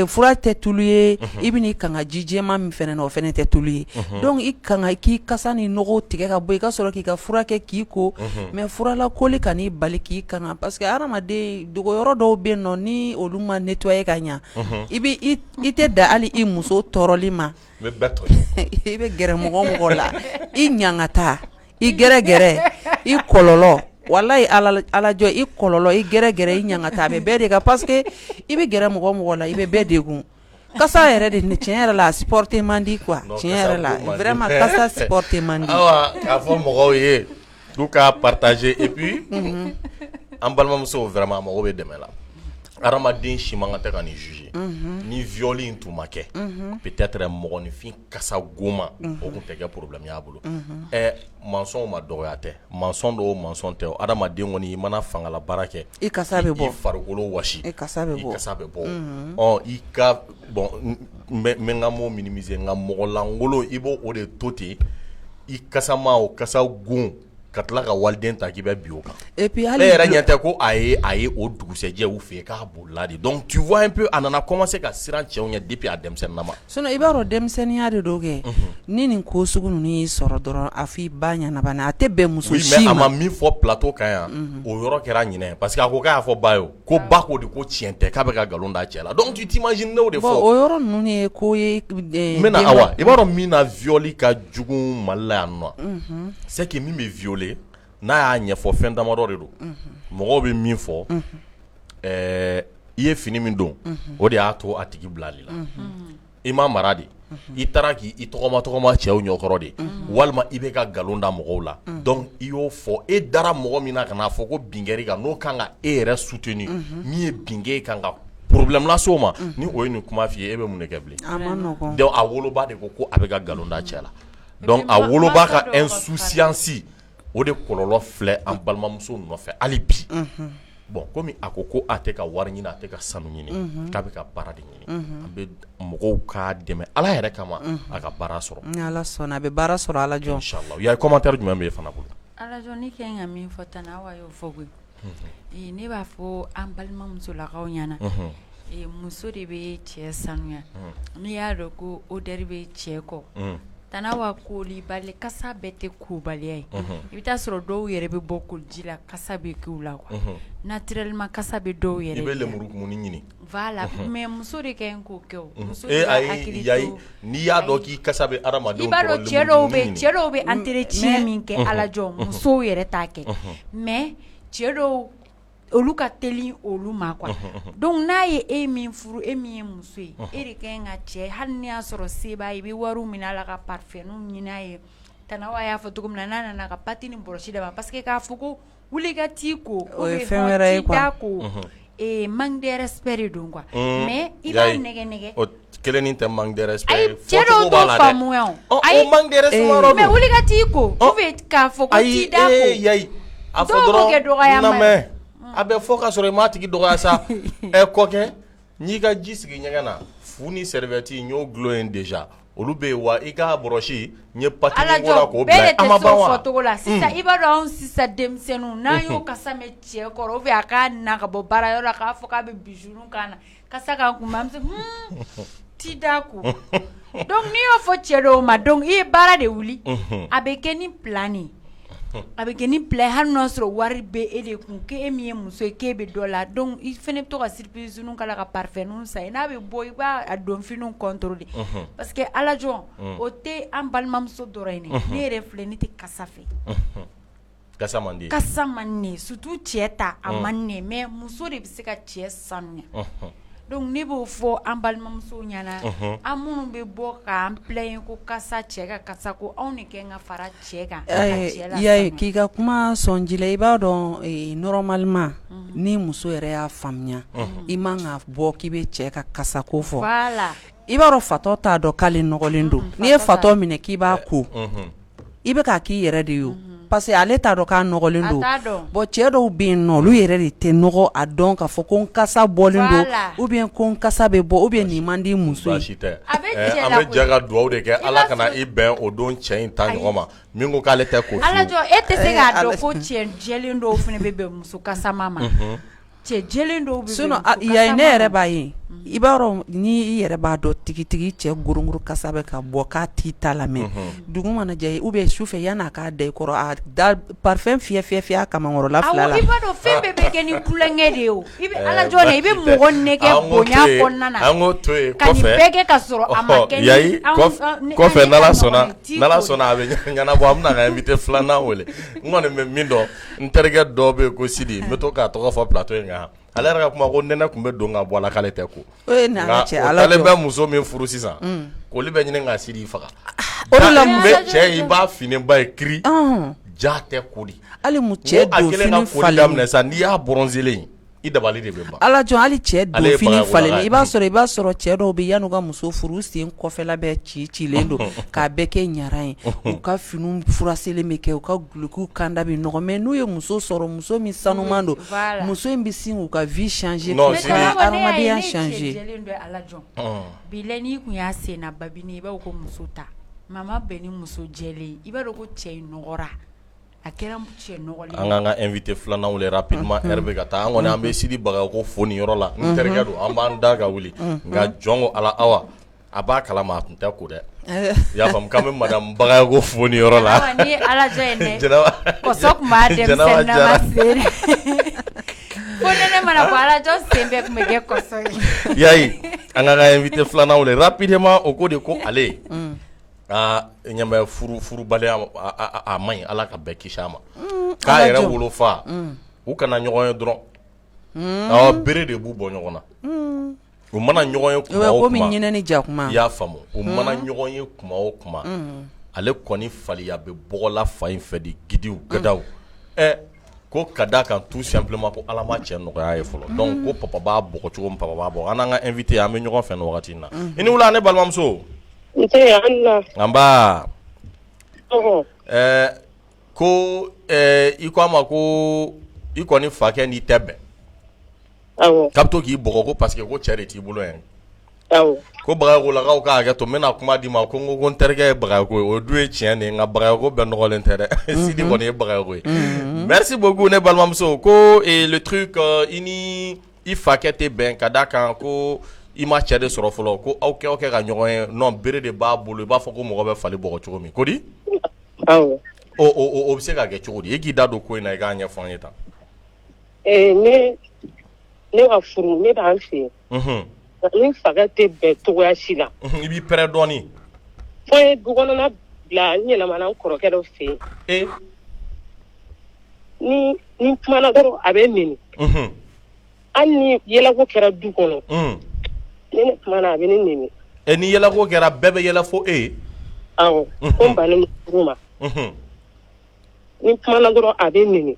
fura tɛ tulu ye i bɛ n'i kanga ji jɛman min fana na o fana tɛ tulu ye donc i kanga k'i kasa ni nɔgɔw tigɛ ka bɔ i ka sɔrɔ k'i ka fura kɛ k'i ko mais furalakoli kan'i bali k'i kanga parce que hadamaden dogoyɔrɔ dɔw bɛ yen nɔ ni olu ma nettoyer ka ɲɛ i bɛ i tɛ dan hali i muso tɔɔrɔli ma i bɛ gɛrɛ mɔgɔ mɔgɔ la i ɲangata i gɛrɛgɛrɛ i kɔlɔlɔ walayi alajɔ i kɔlɔlɔ i gɛrɛgɛrɛ i ɲangata a bɛ bɛɛ de kan parce que i bɛ gɛrɛ mɔgɔ mɔgɔ la i bɛ bɛɛ degun kasa yɛrɛ de tiɲɛ yɛrɛ la a supporter man di quoi tiɲɛ yɛrɛ la vraiment kasa supporter man di. Awa k'a fɔ mɔgɔw ye k'u ka partager et puis an balimamuso vraiment a mago bɛ dɛmɛ la hadamaden si man kan tɛ ka nin juger ni viol in tun ma kɛ peut-être mɔgɔninfin kasa goma o tun tɛ kɛ problème y'a bolo ɛ maçon ma dɔgɔya tɛ maçon dɔw maçon tɛ hadamaden kɔni i mana fangala baara kɛ i kasa bɛ bɔ i farikolo wasi i kasa bɛ bɔ i kasa bɛ bɔ ɔ i ka bon n bɛ n ka mot minimiser nka mɔgɔ lankolon i b'o o de to ten i kasama o kasa gon ka tila ka waliden ta k'i bɛ bin o kan et puis hali e yɛrɛ ɲɛ tɛ ko a ye o dugusɛjɛ u fɛ yen k'a bolila de donc tu vois un peu a nana commencer ka siran cɛw ɲɛ depuis a denmisɛnninama sinon i b'a dɔn denmisɛnninya de don kɛ ni nin ko sugu ninnu y'i sɔrɔ dɔrɔn a fɔ i ba ɲɛna bani a tɛ bɛn muso si ma a ma min fɔ plateau kan yan o yɔrɔ kɛra ɲinɛ parce que a ko k'a y'a fɔ ba ye ko ba ko de ko tiɲɛ tɛ k'a bɛ ka nkalon da cɛ la donc tu t'imagines ne y'o de fɔ bon o yɔrɔ ninnu ye ko ye n bɛna Awa i b'a dɔn min na viol ka jugu Mali la yan nɔ c'est que min bɛ violer n'a y'a ɲɛfɔ fɛn damadɔ de don mɔgɔw bɛ min fɔ ɛɛ i ye fini min don o de y'a to a tigi bilali la i ma mara de i taara k'i tɔgɔma tɔgɔma cɛw ɲɛkɔrɔ de walima i bɛ ka nkalon da mɔgɔw la donc i y'o fɔ e dara mɔgɔ min na ka n'a fɔ ko bin kɛr'i kan n'o kan ka e yɛrɛ soutenir min ye bin kɛ e kan ka problème lase o ma ni o ye nin kuma f'i ye e bɛ mun de kɛ bilen donc a woloba de ko a bɛ ka nkalon da cɛ la donc a woloba ka insouciance o de kɔlɔlɔ filɛ an balimamuso nɔfɛ hali bi bon komi a ko ko a tɛ ka wari ɲini a tɛ ka sanu ɲini k'a bɛ ka baara de ɲini an bɛ mɔgɔw k'a dɛmɛ Ala yɛrɛ kama a ka baara sɔrɔ ni Ala sɔnna a bɛ baara sɔrɔ Ala jɔn inchallah ya commentaire jumɛn bɛ e fana bolo Alajɔ ne kɛ ka min fɔ tan Awa y'o fɔ koyi ne b'a fɔ an balima musolakaw ɲɛna muso de bɛ cɛ sanuya n'i y'a dɔn ko odeur bɛ cɛ kɔ. Tana wa kolibali kasa bɛɛ tɛ kobaliya ye. I bɛ taa sɔrɔ dɔw yɛrɛ bɛ bɔ koliji la, kasa bɛ k'u la quoi naturellement kasa bɛ dɔw yɛrɛ I bɛ lemurukumuni ɲini. Voilà mais muso de ka ɲi k'o kɛ o. Muso Ee de b'a ayi hakili Yayi to n'i y'a dɔn k'i kasa bɛ hadamadenw I b'a tɔɔrɔ dɔn cɛ dɔw bɛ lemurukumuni ɲini. cɛ dɔw bɛ entretien min kɛ alajɔ musow yɛrɛ t'a kɛ mais cɛ dɔw olu ka teli olu ma quoi donc n'a ye e min furu e min ye muso ye e de ka ɲi ka cɛ hali n'i y'a sɔrɔ se b'a ye i bɛ wariw minɛ a la ka parfum ɲini a ye Tana y'a fɔ cogo min na n'a nana ka pâte ni brosse d'a ma parce que k'a fɔ ko wuli ka t'i ko O ye fɛn wɛrɛ ye t'i quoi. da ko manque de respect de don quoi mais i b'a Yayi, nɛgɛ nɛgɛ o kelen nin tɛ manque de respect ayi ye. cɛ dɔw Fɔcogo b'a t'o la dɛ. faamuya o Ɔ, ayi o manque de respect yɔrɔ mais don. wuli ka t'i ko ou bien k'a fɔ ko Ayi t'i da ko ee Yayi a fɔ Dɔw b'o kɛ dɔrɔn dɔgɔyama ye. lamɛn a bɛ fɔ ka sɔrɔ i m'a tigi dɔgɔya sa ɛ kɔkɛ n y'i ka ji sigi ɲɛgɛn na fu ni serviette n y'o dulon yen déjà olu bɛ yen wa i ka brosse n ye pâte Ala ko la jɔ k'o bɛɛ bila de yen a tɛ ma se ban o wa fɔcogo la sisan i b'a dɔn anw sisan denmisɛnninw n'an y'o kasa mɛn cɛ kɔrɔ ou bien a k'a na ka bɔ baarayɔrɔ la k'a fɔ k'a bɛ bijoux k'an na kasa k'an kun an bɛ se t'i da ko donc n'i y'o fɔ cɛ dɔw ma donc i ye baara de wuli a bɛ kɛ ni plan de ye a bɛ kɛ ni plan ye hali n'o y'a sɔrɔ wari bɛ e de kun k'e min ye muso ye k'e bɛ dɔ la donc i fana bɛ to ka surprise k'a la ka parfum san ye n'a bɛ bɔ i b'a a donfiniw contrôler parce que ala jɔn o tɛ an balimamuso dɔrɔn ye dɛ ne yɛrɛ filɛ ne tɛ kasa fɛ kasa man di ye. Kasa man di ne ye surtout cɛ ta a man di ne ye mais muso de bɛ se ka cɛ sanuya donc ne b'o fɔ an balimamusow ɲɛna an minnu bɛ bɔ k'an plaigner ko kasa cɛ ka kasa ko anw de kɛ ka fara cɛ kan ka cɛ I y'a ye lasanuya. k'i ka kuma sɔn ji la i b'a dɔn normalement ni muso yɛrɛ y'a faamuya i man ka bɔ k'i bɛ cɛ ka kasako fɔ Voilà. i b'a dɔn fatɔ t'a dɔn k'ale nɔgɔlen don n'i ye fatɔ minɛ k'i b'a ko i bɛ k'a k'i yɛrɛ de ye o parce que ale t'a dɔn k'a nɔgɔlen A don t'a dɔn. bon cɛ dɔw bɛ yen nɔ olu yɛrɛ de tɛ nɔgɔ a dɔn k'a fɔ ko n kasa bɔlen don Voilà. ou bien ko n kasa bɛ bɔ ou bien nin man di muso ye baasi tɛ A bɛ cɛ an la bɛ koyi. jɛ ka dugawu de kɛ I ala b'a kana sɔrɔ- i bɛn o don cɛ in ta ɲɔgɔn ma min ko k'ale tɛ ko Ala fiyewu jɔ e tɛ se k'a Ala- dɔn ko cɛ jɛlen dɔw fana bɛ bɛn muso kasama ma cɛ jɛlen dɔw bɛ bɛn sinon muso yayi ne kasama yɛrɛ ma. b'a ye i b'a dɔn ni i yɛrɛ b'a dɔn tigitigi cɛ gorongoro kasa bɛ ka bɔ k'a t'i ta lamɛn dugu mana jɛ ou bien sufɛ yan'a k'a da i kɔrɔ a da parfum fiyɛ fiyɛ fiyɛ a kamankɔrɔla fila Awɔ la i b'a dɔn fɛn bɛɛ bɛ kɛ ni tulonkɛ de ye o i bɛ ala jɔ i bɛ baasi tɛ. mɔgɔ nɛgɛ An k'o bonya to yen, kɔnɔna na an k'o to yen ka nin kɔfɛ bɛɛ kɛ ka sɔrɔ a ma kɛ ni Yayi anw- kɔfɛ ni- kɔfɛ an ne n'Ala ka sɔnna ɲɔgɔn ye, t'i n'Ala ko de. sɔnna a bɛ ɲɛnabɔ an bɛna ka invité filanan wele n kɔni bɛ min dɔn n terikɛ dɔ bɛ yen ko Sidi n bɛ to k'a tɔgɔ fɔ plateau in kan ale yɛrɛ ka kuma ko nɛnɛ tun bɛ don ka bɔ a la k'ale tɛ ko o ye n'an nka ka cɛ o ala taalen jɔ bɛ muso min furu sisan koli bɛ ɲini ka Sidi faga O de la bɛ cɛ i b'a finiba ye kiri Ɔhɔn. ja tɛ ko de hali mu cɛ N ko a kɛlen ka donfini koli falen daminɛ sisan n'i y'a bronzelen ye i dabali de bɛ ban ala jɔn hali cɛ Ale ye donfini bagayɔgɔ falen ye. i b'a sɔrɔ cɛ dɔw bɛ yan'u ka muso furu u sen kɔfɛla bɛɛ ci cilen don k'a bɛɛ kɛ ɲara ye u ka finiw furaselen bɛ kɛ u ka dulokiw kanda bɛ nɔgɔ mais n'u ye muso sɔrɔ muso min sanuman don Voilà. muso in bɛ sin k'u ka vie changer Non, k'u Mais Sidi- ka Tana ne y'a ye adamadenya ne ye cɛ changer jɛlen dɔ ye ala jɔn bi la n'i kun y'a sen na babini i b'a fɔ ko muso ta mama bɛn ni muso jɛlen ye i b'a dɔn ko cɛ in nɔgɔra a kɛra cɛ nɔgɔlen An k'an ka invité filanan wele rapidement heure bɛ ka taa an kɔni an bɛ Sidi Bagayoko fo nin yɔrɔ la n terikɛ don an b'an da ka wuli nka jɔn ko Ala Awa a b'a kalama a tun tɛ ko dɛ i y'a faamu k'an bɛ madame Bagayoko fo nin yɔrɔ la Awa ni ye ala jɔ ye dɛ Jɛnɛba kɔsɔ tun b'a Jɛnɛba denmisɛnnin Jara nama sen fo nɛnɛ mana bɔ ala jɔ sen bɛɛ tun bɛ kɛ kɔsɔ ye Yayi an k'an ka invité filanan wele rapidement o ko de ko ale aa ɲɛ bɛ furubaliya a man ɲi Ala ka bɛɛ kisi a ma k'a Ala yɛrɛ jɔ. wolofa u kana ɲɔgɔn ye dɔrɔn awɔ bere de b'u bɔ ɲɔgɔn na u mana ɲɔgɔn ye kuma o komi kuma ɲinɛ ni jakuma i y'a faamu u mana ɲɔgɔn ye kuma o kuma ale kɔni faliya bɛ bɔgɔla fa in fɛ de gidiw gadaw ɛ ko ka d'a kan tout simplement ko Ala ma cɛ nɔgɔya ye fɔlɔ donc ko papa b'a bɔgɔ cogo min papa b'a bɔgɔ an n'an ka invité an bɛ ɲɔgɔn fɛ nin wagati in na i ni wula ne balimamuso Nse an ni wula. Nba Ɔhɔ. ɛɛ ko ɛɛ i ko a ma ko i kɔni fakɛ n'i tɛ bɛn Awɔ. k'a bɛ to k'i bɔgɔ ko parce que ko cɛ de t'i bolo yan Awɔ. ko Bagayokolakaw ka hakɛ to n bɛna kuma d'i ma ko n ko ko n terikɛ ye Bagayoko ye o dun ye tiɲɛ de ye nka Bagayoko bɛɛ nɔgɔlen tɛ dɛ Sidi kɔni ye Bagayoko ye merci beaucoup ne balimamuso ko le truc i ni i fakɛ tɛ bɛn ka d'a kan ko i ma cɛ de sɔrɔ fɔlɔ, ko aw kɛ o kɛ ka ɲɔgɔn ye, non, bere de b'a bolo, i b'a fɔ ko mɔgɔ bɛ fali bugɔ cogo min ko di. Awɔ. O bɛ se ka kɛ cogo di? E k'i da don ko in na, i k'a ɲɛfɔ an ye tan. Ne ka furu, ne b'an fɛ yen. Ni fakɛ tɛ bɛn cogoya si la. I b'i pɛrɛn dɔɔnin. Fo n ye du kɔnɔna bila, n yɛlɛmana n kɔrɔkɛ dɔ fɛ yen. Ni n kumana dɔrɔn, a bɛ n neni. Hali ni yɛlɛko kɛra du kɔnɔ, ni ne kumana, a bɛ ne neni. Ɛ, ni yɛlɛko kɛra, bɛɛ bɛ yɛlɛ fo e ye? Awɔ, ko n bannen don furu ma. Ni kumana dɔrɔn, a bɛ n neni.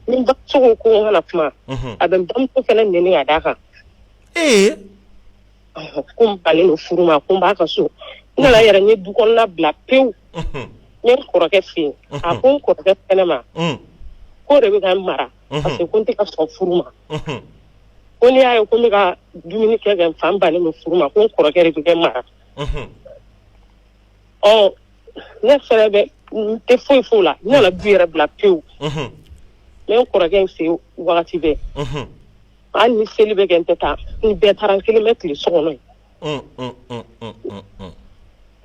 Ni n bamuso ko ko n kana kuma, a bɛ n bamuso fana neni ka d'a kan. Ee! Ko n bannen don furu ma, ko n b'a ka so. N nana yɛrɛ, n ye du kɔnɔna bila pewu. N ye n kɔrɔkɛ fɛ yen. A ko n kɔrɔkɛ fɛnɛ ma k'o de bɛ ka n mara, parce que ko n tɛ ka sɔn furu ma. Ko n'i y'a ye ko n bɛ ka dumuni kɛ ka n fa, n bannen don furu ma, ko n kɔrɔkɛ de bɛ kɛ n mara. Ɔ, ne fɛnɛ bɛ n tɛ foyi foyi la. N nana du yɛrɛ bila pewu. N bɛ n kɔrɔkɛ in fɛ yen wagati bɛɛ. Hali ni seli bɛ kɛ, n tɛ taa. Ni bɛɛ taara, n kelen bɛ tile so kɔnɔ yen.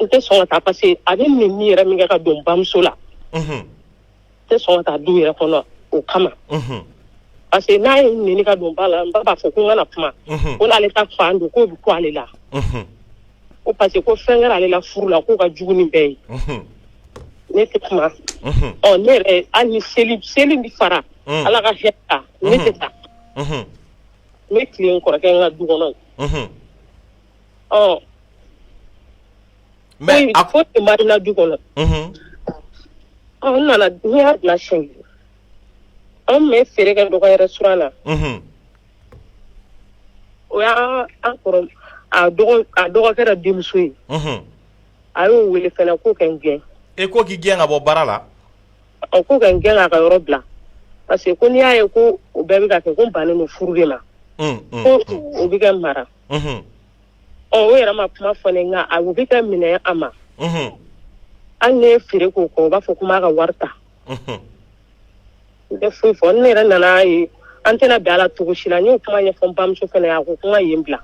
N tɛ sɔn ka taa, parce que a bɛ nɛni yɛrɛ min kɛ ka don bamuso la, n tɛ sɔn ka taa du yɛrɛ kɔnɔ o kama, parce que n'a ye nɛni ka don ba la, n ba b'a fɔ ko n kana kuma, ko n'ale ta fan don, k'o bɛ ku ale la, ko parce que ko fɛn kɛra ale la furu la, k'o ka jugu ni bɛɛ ye. Ne tɛ kuma. Ɔ, ne yɛrɛ, hali ni seli ni fara, Ala ka hɛrɛ ta, ne tɛ taa. N bɛ tilen n kɔrɔkɛ n ka du kɔnɔ. Ɔ, mais a ko tɛ marina du kɔnɔ. Ɔ, n nana, n y'a bila siɲɛ kelen. An bɛ feere kɛ dɔgɔ restaurant na. O y'a an kɔrɔ, a dɔgɔkɛ dɔ denmuso ye. A y'o wele fɛnɛ k'o kɛ n gɛn. E ko k'i gɛn ka bɔ baara la? Ɔ, ko ka n gɛn k'a ka yɔrɔ bila, parce que ko n'i y'a ye ko o bɛɛ bɛ ka kɛ, ko n bannen don furu de ma, ko o bɛ kɛ mara. Ɔ, o yɛrɛ ma kuma fɔ ne, nka a o bɛ kɛ minɛ a ma. Hali ne ye feere k'o kɔ, o b'a fɔ ko n b'a ka wari ta. N tɛ foyi fɔ. Ne yɛrɛ nana ye an tɛna bɛn a la cogo si la. N y'o kuma ɲɛfɔ n bamuso fɛnɛ ye, a ko ko n ka yen bila,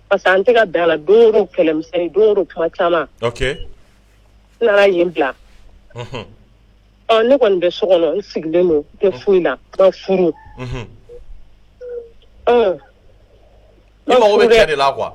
parce que an tɛ ka bɛn a la. Don o don kɛlɛmisɛnnin, don o don kuma caman. N nana yen bila. Ɔ, ne kɔni bɛ so kɔnɔ, n sigilen don, n tɛ foyi la, n ma furu. Ɔ. I mago bɛ cɛ de la quoi.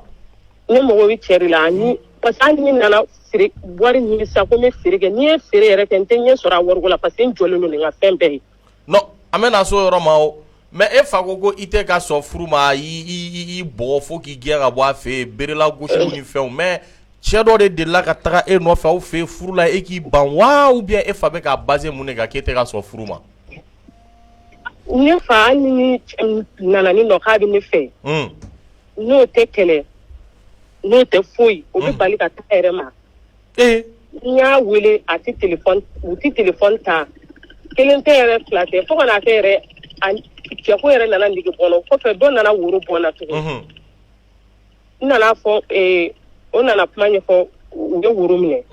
Ne mago bɛ cɛ de la, ani parce que hali ni nana feere wari ɲini sisan ko n bɛ feere kɛ, n'i ye feere yɛrɛ kɛ, n tɛ ɲɛ sɔrɔ a wariko la, parce que n jɔlen don ni n ka fɛn bɛɛ ye. Non, an bɛ na s'o yɔrɔ ma o. Mais e fa ko ko i tɛ ka sɔn furu ma, i bugɔ fo k'i gɛn ka bɔ a fɛ yen, berela gosiliw ni fɛnw. Mais cɛ dɔ de delila ka taga e nɔfɛ aw fɛ yen furu la, e k'i ban wa, ou bien e fa bɛ k'a baser mun de kan k'e tɛ ka sɔn furu ma? Ne fa, hali ni cɛ nana ne nɔ k'a bɛ ne fɛ, n'o tɛ kɛlɛ, n'o tɛ foyi, o bɛ bali ka taa yɛrɛ ma. N y'a wele, a tɛ téléphone, u tɛ téléphone ta. Kelen tɛ yɛrɛ, fila tɛ, fo ka n'a kɛ yɛrɛ, cɛko yɛrɛ nana nege bɔ n na. O kɔfɛ, dɔ nana woro bɔ n na tuguni. N nana fɔ, o nana kuma ɲɛfɔ, u ye woro minɛ.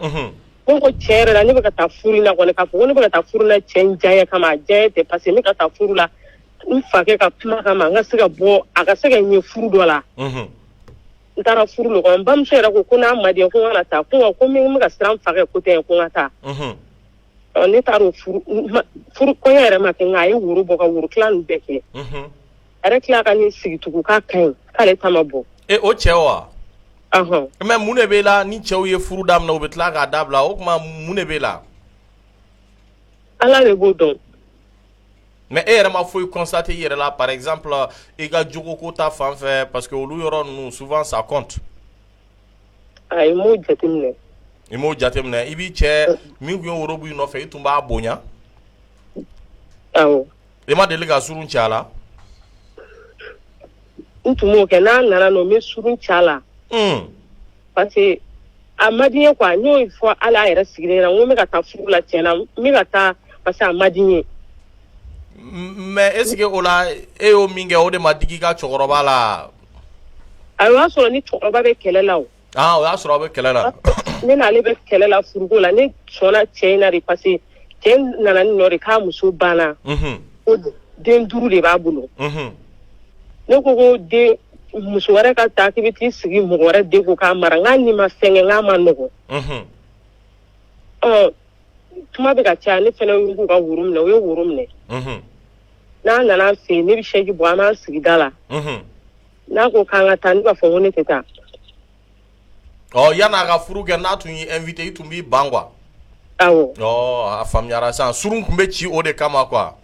Ne ko tiɲɛ yɛrɛ la, ne bɛ ka taa furu in na kɔni, k'a fɔ ko ne bɛ ka taa furu la cɛ in diyaɲɛ kama, a diyaɲɛ tɛ, parce que ne ka taa furu la n fakɛ ka kuma kama, n ka se ka bɔ, a ka se ka ɲɛ furu dɔ la. N taara furu la kɔnɔ, n bamuso yɛrɛ ko ko n'a ma di, ko n kana taa, ko wa ko n bɛ ka siran n fakɛ ko tɛ, ko n ka taa. Ɔ, ne taara o furu furu, kɔɲɔ yɛrɛ ma kɛ, nka a ye woro bɔ ka woro tila nin bɛɛ kɛ. A yɛrɛ tila ka nin sigi tugun k'a ka ɲi, k'ale ta ma bɔ. E, o cɛ wa? Mais mun de b'e la ni cɛw ye furu daminɛ, u bɛ tila k'a dabila? O tuma mun de b'e la? Ala de b'o dɔn. Mais e yɛrɛ ma foyi constater i yɛrɛ la, par exemple i ka jogoko ta fan fɛ, parce que olu yɔrɔ ninnu, souvent ça compte. Ayi, n m'o jateminɛ. I m'o jateminɛ. I b'i cɛ min tun ye woro b'i nɔfɛ, i tun b'a bonya? Awɔ. I ma deli ka surun ci a la? N tun b'o kɛ. N'a nana nɔ, n bɛ surun ci a la, parce que a ma di n ye quoi. N y'o fɔ hali a yɛrɛ sigilen ɲɛna, n ko n bɛ ka taa furu la, tiɲɛ na, n bɛ ka taa parce que a ma di n ye. Mais est ce que o la, e y'o min kɛ, o de ma digi i ka cɛkɔrɔba la? A y'a sɔrɔ ni cɛkɔrɔba bɛ kɛlɛ la o. Ah, o y'a sɔrɔ aw bɛ kɛlɛ la. Ne n'ale bɛ kɛlɛ la furuko la. Ne sɔnna cɛ in na de, parce que cɛ nana ni nɔ de k'a muso banna, ko den 5 de b'a bolo. Ne ko ko den Muso wɛrɛ ka taa k'i bɛ t'i sigi mɔgɔ wɛrɛ den kun k'a mara, n k'a n'i ma fɛn kɛ, n k'a ma nɔgɔn. Ɔ, kuma bɛ ka caya, ne fana y'u ka woro minɛ, u ye woro minɛ. N'a nana an fɛ yen, ne bɛ sɛji bɔ, an b'an sigi da la. N'a ko k'an ka taa, ne b'a fɔ ko ne tɛ taa. Ɔ, yan'a ka furu kɛ, n'a tun y'i invité, i tun b'i ban quoi? Awɔ. Ɔ, a faamuyara sisan, surun tun bɛ ci o de kama quoi?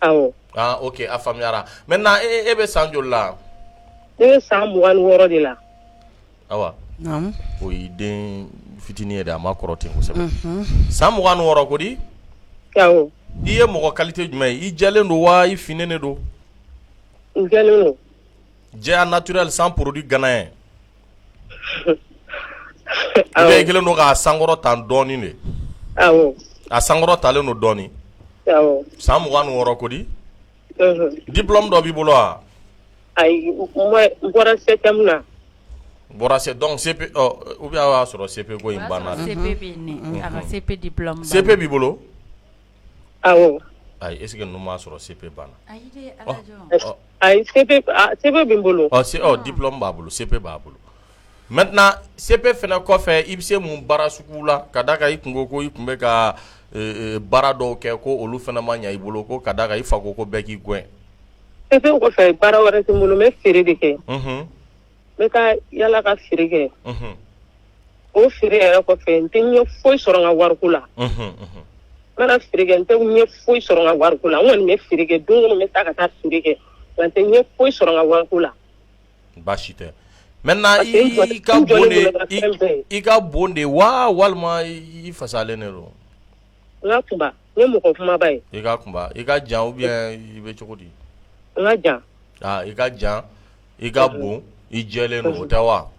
Awɔ. Ah ok, a faamuyara. Maintenant, e bɛ san joli la? Ne bɛ san 26 de la. Awa. Naamu. O y'i den fitinin ye dɛ, a ma kɔrɔ ten kosɛbɛ. San 26 ko di? Awɔ. I ye mɔgɔ qualité jumɛn ye? I jɛlen don wa i finnen de don? N jɛlen don. Jɛya naturel sans produit ghanéen. Ou bien i kɛlen don k'a sankɔrɔ tan dɔɔnin de? Awɔ. A sankɔrɔ talen don dɔɔnin. Awɔ. San 26 ko di? Diplôme dɔ b'i bolo wa? Ayi, n bɔra septième na. Bɔra se donc CP, ɔ, ou bien a y'a sɔrɔ CP ko in banna. CP bɛ yen, a ka CP diplôme. CP b'i bolo? Awɔ. Ayi, est ce que ninnu m'a sɔrɔ CP banna? Ayi dɛ, Alajɔ. Ayi, CP, CP bɛ n bolo. Ɔ, diplôme b'a bolo, CP b'a bolo. Maintenant, CP fana kɔfɛ, i bɛ se mun baara sugu la? Ka d'a kan i kun ko ko i tun bɛ ka baara dɔw kɛ, ko olu fana ma ɲɛ i bolo, ko ka d'a kan i fa ko ko bɛɛ k'i gɛn. CP kɔfɛ, baara wɛrɛ tɛ n bolo, n bɛ feere de kɛ. N bɛ taa yala ka feere kɛ. O feere yɛrɛ kɔfɛ, n tɛ ɲɛ foyi sɔrɔ n ka wariko la. N mana feere kɛ, n tɛ ɲɛ foyi sɔrɔ n ka wariko la. N kɔni bɛ feere kɛ don o don, n bɛ taa ka taa feere kɛ, nka n tɛ ɲɛ foyi sɔrɔ n ka wariko la. Baasi tɛ. Maintenant, i ka bon de, i ka bon de wa walima i fasalen de don? N ka kunba, n ye mɔgɔ kumaba ye. I ka kunba, i ka jan ou bien i bɛ cogo di? N ka jan. Ah, i ka jan, i ka bon, i jɛlen don, o tɛ wa?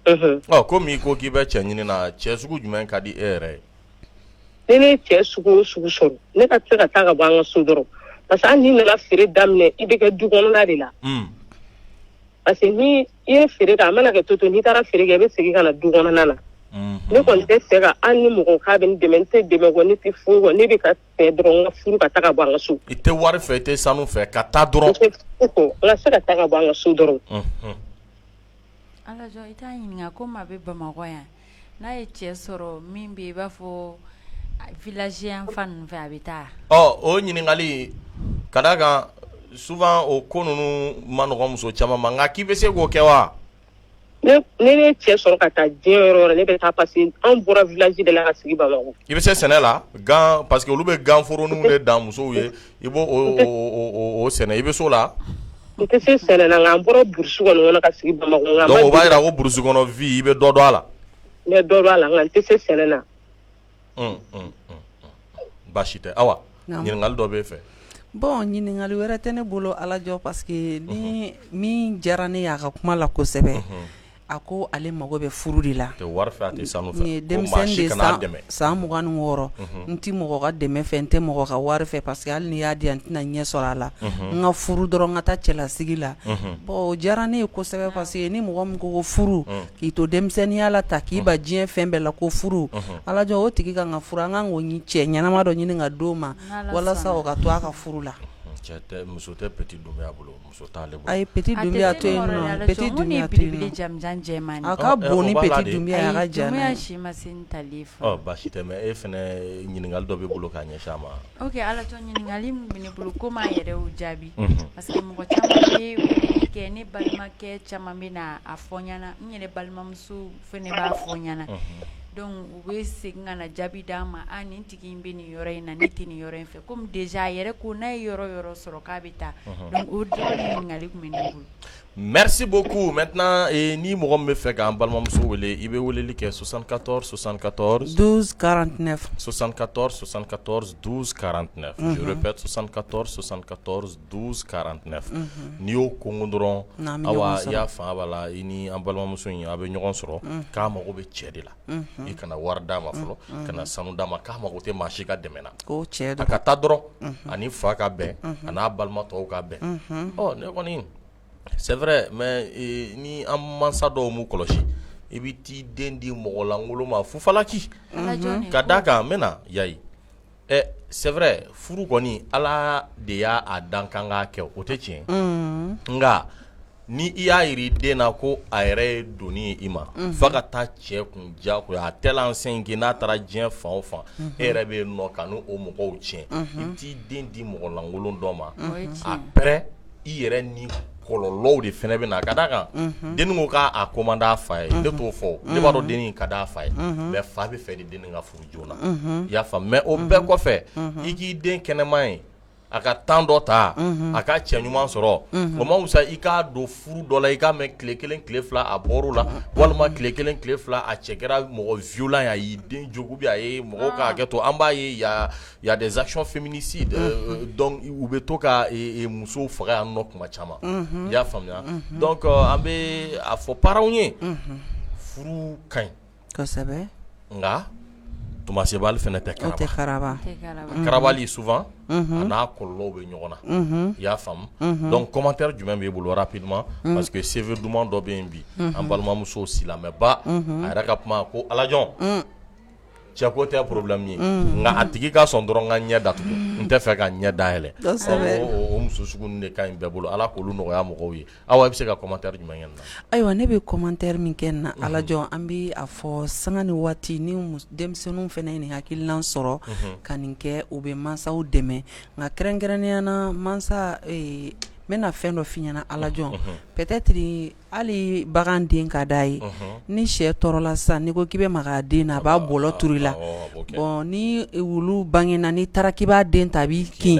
Ɔ, komi i ko k'i bɛ cɛ ɲini na, cɛ sugu jumɛn ka di e yɛrɛ ye? Ni ne ye cɛ sugu o sugu sɔrɔ, ne ka se ka taa ka bɔ an ka so dɔrɔn, parce que hali n'i nana feere daminɛ, i bɛ kɛ du kɔnɔna de la. Parce que ni i ye feere kɛ, a mana kɛ to to, n'i taara feere kɛ, i bɛ segin ka na du kɔnɔna na. Ne kɔni tɛ fɛ ka, hali ni mɔgɔ k'a bɛ n dɛmɛ, n tɛ dɛmɛ kɔ, ne tɛ foyi kɔ, ne bɛ ka fɛ dɔrɔn n ka furu ka taa ka bɔ an ka so. I tɛ wari fɛ, i tɛ sanu fɛ, ka taa dɔrɔn. N tɛ foyi kɔ, n ka se ka taa ka bɔ an ka so dɔrɔn. Alajɔ, i t'a ɲininka ko maa bɛ Bamakɔ yan, n'a ye cɛ sɔrɔ min bɛ i b'a fɔ village yan fan ninnu fɛ, a bɛ taa? Ɔ, o ɲininkali, ka d'a kan souvent o ko ninnu ma nɔgɔn muso caman ma, nka k'i bɛ se k'o kɛ wa? Ne ne cɛ sɔrɔ ka taa diɲɛ yɔrɔ yɔrɔ, ne bɛ taa, parce que anw bɔra village de la ka sigi Bamakɔ. I bɛ se sɛnɛ la gan, parce que olu bɛ gan foroninw de dan musow ye, i b'o o sɛnɛ, i bɛ s'o la? N tɛ se sɛnɛ na, nka an bɔra brousse kɔni kɔnɔ ka sigi Bamakɔ. Donc o b'a jira ko brousse kɔnɔ vie, i bɛ dɔ dɔn a la. N bɛ dɔ dɔn a la, nka n tɛ se sɛnɛ na. Baasi tɛ. Awa, ɲininkali dɔ b'e fɛ? Bon, ɲininkali wɛrɛ tɛ ne bolo, Alajɔ, parce que ni min diyara ne y'a ka kuma la kosɛbɛ, a ko ale mago bɛ furu de la. Tɛ wari fɛ, a tɛ sanu fɛ. Nin ye denmisɛnnin de ye, san 26, n tɛ mɔgɔ ka dɛmɛ fɛ, n tɛ mɔgɔ ka wari fɛ, parce que hali n'i y'a di yan, n tɛna ɲɛ sɔrɔ a la. N ka furu dɔrɔn, n ka taa cɛlasigi la. Bon, o diyara ne ye kosɛbɛ, parce que ni mɔgɔ min ko ko furu, k'i to denmisɛnninya la ta k'i ban diɲɛ fɛn bɛɛ la ko furu, Alajɔ, o tigi kan ka furu, an kan k'o cɛ ɲɛnama dɔ ɲini ka d'o ma walasa o ka to a ka furu la. Cɛ tɛ, muso tɛ Petit Doumbia bolo, muso t'ale bolo. Ayi, Petit Doumbia to yen nɔ, Petit Doumbia to yen nɔ. A ka bon ni Petit Doumbia ye, a ka jan n'a ye. si ma se tali fɔlɔ. Ɔ, baasi tɛ, mais e fana, ɲininkali dɔ b'i bolo k'a ɲɛsin a ma. Ok, Alajɔ, ɲininkali min bɛ ne bolo, komi a yɛrɛ y'o jaabi, parce que mɔgɔ caman bɛ weleli kɛ, ne balimakɛ caman bɛ na a fɔ n ɲɛna, n yɛrɛ balimamuso fana b'a fɔ n ɲɛna, donc u bɛ segin ka na jaabi d'an ma, a nin tigi in bɛ nin yɔrɔ in na, ne tɛ nin yɔrɔ in fɛ, komi déjà a yɛrɛ ko n'a ye yɔrɔ yɔrɔ sɔrɔ k'a bɛ taa, donc o dɔrɔn ɲininkali tun bɛ ne bolo. Merci beaucoup. Maintenant, ni mɔgɔ min bɛ fɛ k'an balimamuso wele, i bɛ weleli kɛ 74 74 12 49. 74 74 12 49. Je répète, 74 74 12 49. N'i y'o koko dɔrɔn, awa, i y'a fanga b'a la, i ni an balimamuso in, a bɛ ɲɔgɔn sɔrɔ. K'a mago bɛ cɛ de la. I kana wari d'a ma fɔlɔ, kana sanu d'a ma, k'a mago tɛ maa si ka dɛmɛ na. Cɛ a ka taa dɔrɔn, ani fa ka bɛn, a n'a balima tɔw ka bɛn. Ɔ, ne kɔni, c'est vrai, mais ni an mansa dɔw m'u kɔlɔsi, i bɛ t'i den di mɔgɔlankolon ma fufalaki ka d'a kan n bɛ na yayi. Ɛ, c'est vrai, furu kɔni, Ala de y'a dan kan k'a kɛ, o tɛ tiɲɛ, nka Ni i y'a jira i den na ko a yɛrɛ ye doni ye i ma f'a ka taa cɛ kun diyagoya à telle enseigne que n'a taara diɲɛ fan o fan e yɛrɛ bɛ yen nɔ ka n'o mɔgɔw tiɲɛ i bɛ t'i den di mɔgɔ lankolon dɔ ma après i yɛrɛ ni kɔlɔlɔw de fana bɛ na ka d'a kan dennin ko k'a ko man d'a fa ye ne t'o fɔ ne b'a dɔn dennin ka d'a fa ye mais fa bɛ fɛ de dennin ka furu joona i y'a faamu mais o bɛɛ kɔfɛ i k'i den kɛnɛma ye a ka temps dɔ ta a ka cɛ ɲuman sɔrɔ o ma fisa i k'a don furu dɔ la i k'a mɛn tile kelen tile fila a bɔr'o la walima tile kelen tile fila a cɛ kɛra mɔgɔ violent ye a y'i den jogin ou bien a ye mɔgɔw ka hakɛ to an b'a ye y a des actions féminicides donc u bɛ to ka musow faga yan nɔ tuma caman i y'a faamuya donc an bɛ a fɔ parents ye furu ka ɲi kosɛbɛ nka tumasebali fana tɛ karaba karabali souvent a n'a kɔlɔlɔw bɛ ɲɔgɔn na i y'a faamu donc commentaire jumɛn b'e bolo rapidement parce que CV duman dɔ bɛ yen bi an balimamuso silamɛba a yɛrɛ ka kuma ko alajɔn cɛ ko tɛ problème ye nka a tigi ka sɔn dɔrɔn ka ɲɛ datugu n tɛ fɛ ka ɲɛ dayɛlɛ o muso sugu de ka ɲi bɛɛ bolo Ala k'olu nɔgɔya mɔgɔw ye Awa i bɛ se ka commentaire jumɛn kɛ nin na? Ayiwa ne bɛ commentaire min kɛ nin na alajɔn an bɛ a fɔ sanga ni waati ni denmisɛnninw fana ye nin hakilina sɔrɔ ka nin kɛ u bɛ mansaw dɛmɛ nka kɛrɛnkɛrɛnnenya na mansa n bɛna fɛn dɔ f'i ɲɛna alajɔn peut-être hali bagan den ka d'a ye ni sɛ tɔɔrɔla sisan n'i ko k'i bɛ maga a den na a b'a bɔlɔ turu i la bon ni wulu bangena n'i taara k'i b'a den ta a b'i kin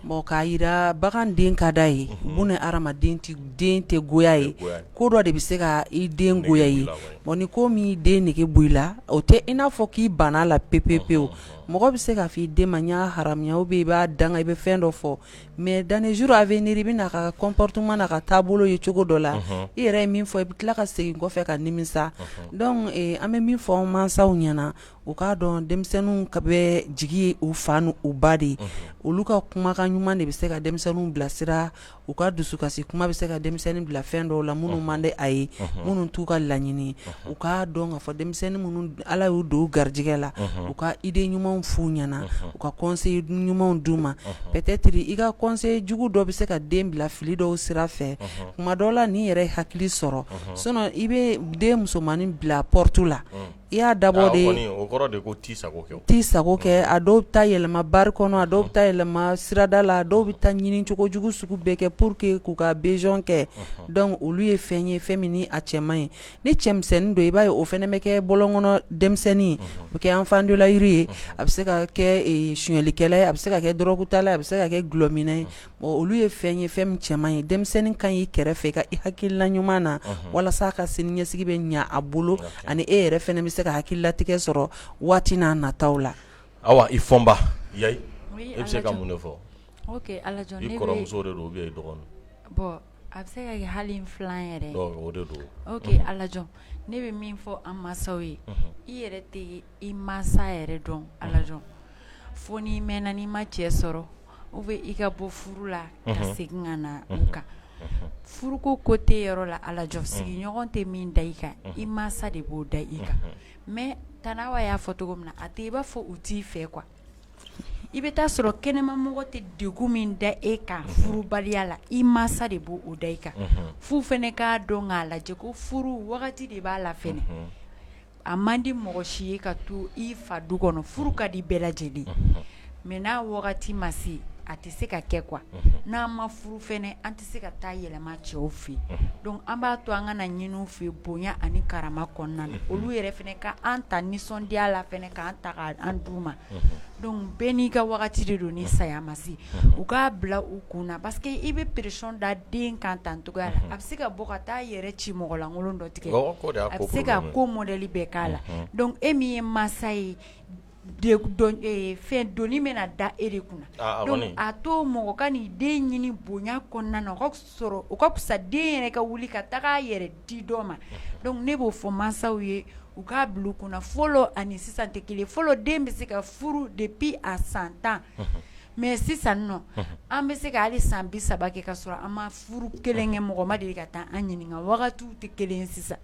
bon k'a jira bagan den ka d'a ye buna hadamaden den tɛ goya ye ko dɔ de bɛ se ka i den goya ye bon ni ko min den nege bɔ i la o tɛ i n'a fɔ k'i banna a la pewu pewu mɔgɔ bɛ se k'a fɔ i den ma n y'a haramuya ou bien i b'a danga i bɛ fɛn dɔ fɔ mais dans les jours à venir i bɛna a ka comportement n'a ka taabolo ye cogo dɔ la i yɛrɛ ye min fɔ i bɛ tila ka segin kɔfɛ ka nimisa donc an bɛ min fɔ mansaw ɲɛna u k'a dɔn denmisɛnninw ka bɛ jigi ye u fa ni u ba de ye olu ka kumakan ɲuman de bɛ se ka denmisɛnninw bilasira u ka dusukasi kuma bɛ se ka denmisɛnnin bila fɛn dɔw la minnu man di a ye minnu t'u ka laɲini u k'a dɔn k'a fɔ denmisɛnnin minnu Ala y'u don u garijɛgɛ la u ka idée ɲumanw f'u ɲɛna u ka conseil ɲumanw d'u ma peut-être i ka conseil jugu dɔ bɛ se ka den bila fili dɔw sira fɛ tuma dɔw la n'i yɛrɛ ye hakili sɔrɔ sinon i bɛ den musomannin bila porte la I y'a dabɔ de o kɔrɔ de ko t'i sago kɛ t'i sago kɛ a dɔw bɛ taa yɛlɛma bar kɔnɔ a dɔw bɛ taa yɛlɛma sirada la a dɔw bɛ taa ɲini cogo jugu sugu bɛɛ kɛ pour que k'u ka besoin kɛ donc olu ye fɛn ye fɛn min ni a cɛ man ɲi ni cɛmisɛnnin don i b'a ye o fana bɛ kɛ bɔlɔn kɔnɔ denmisɛnnin o bɛ kɛ enfant de la rue ye a bɛ se ka kɛ sonyɛlikɛla ye a bɛ se ka kɛ dɔrɔgutala ye a bɛ se ka kɛ dɔlɔminna ye Bon olu ye fɛn ye fɛn min cɛ man ɲi denmisɛnnin ka ɲi i kɛrɛfɛ ka i hakilila ɲuman na walasa a ka sini ɲɛsigi bɛ ɲɛ a bolo ani e yɛrɛ fana bɛ se ka hakililatigɛ sɔrɔ waati n'a nataw la. Awa i Fɔnba Yayi e bɛ se ka mun de fɔ? Ok Alajɔn ne bɛ i kɔrɔmuso de don ou bien i dɔgɔnin? Bon a bɛ se ka kɛ hali n filan yɛrɛ. O de don. Ok Alajɔn ne bɛ min fɔ an mansaw ye i yɛrɛ tɛ i mansa yɛrɛ dɔn Alajɔn fo n'i mɛnna n'i ma cɛ sɔrɔ ou bien i ka bɔ furu la ka segin ka na u kan furuko côté yɔrɔ la Alajɔn sigiɲɔgɔn tɛ min da i kan i mansa de b'o da i kan mais Tante Awa y'a fɔ cogo min na a tɛ i b'a fɔ u t'i fɛ quoi i bɛ taa sɔrɔ kɛnɛmamɔgɔ tɛ degun min da e kan furubaliya la i mansa de b'o da i kan f'u fana k'a dɔn k'a lajɛ ko furu wagati de b'a la fɛnɛ a man di mɔgɔ si ye ka to i fa du kɔnɔ furu ka di bɛɛ lajɛlen mais n'a wagati ma se a tɛ se ka kɛ quoi n'an ma furu fɛnɛ an tɛ se ka taa yɛlɛma cɛw fɛ donc an b'a to an ka na ɲini u fɛ bonya ani karama kɔnɔna na olu yɛrɛ fɛnɛ ka an ta nisɔndiya la fɛnɛ k'an ta k'an d'u ma donc bɛɛ n'i ka wagati de don ni saya ma se u k'a bila u kun na parce que i bɛ pression da den kan tan cogoya la a bɛ se ka bɔ ka taa yɛrɛ ci mɔgɔlankolon dɔ tigɛ a bɛ se ka ko modèle bɛɛ k'a la donc e min ye mansa ye fɛn doni bɛna da e de kunna donc a to mɔgɔ ka n'i den ɲini bonya kɔnɔna na sɔrɔ o ka fisa den yɛrɛ ka wuli ka taga a yɛrɛ di dɔ ma donc ne b'o fɔ mansaw ye u k'a bila u kunna fɔlɔ ani sisan tɛ kelen fɔlɔ den bɛ se ka furu depuis a san 10 mais sisan nɔ an bɛ se ka hali san 30 kɛ ka sɔrɔ an ma furu kelen kɛ mɔgɔ ma deli ka taa an ɲininka wagatiw tɛ kelen sisan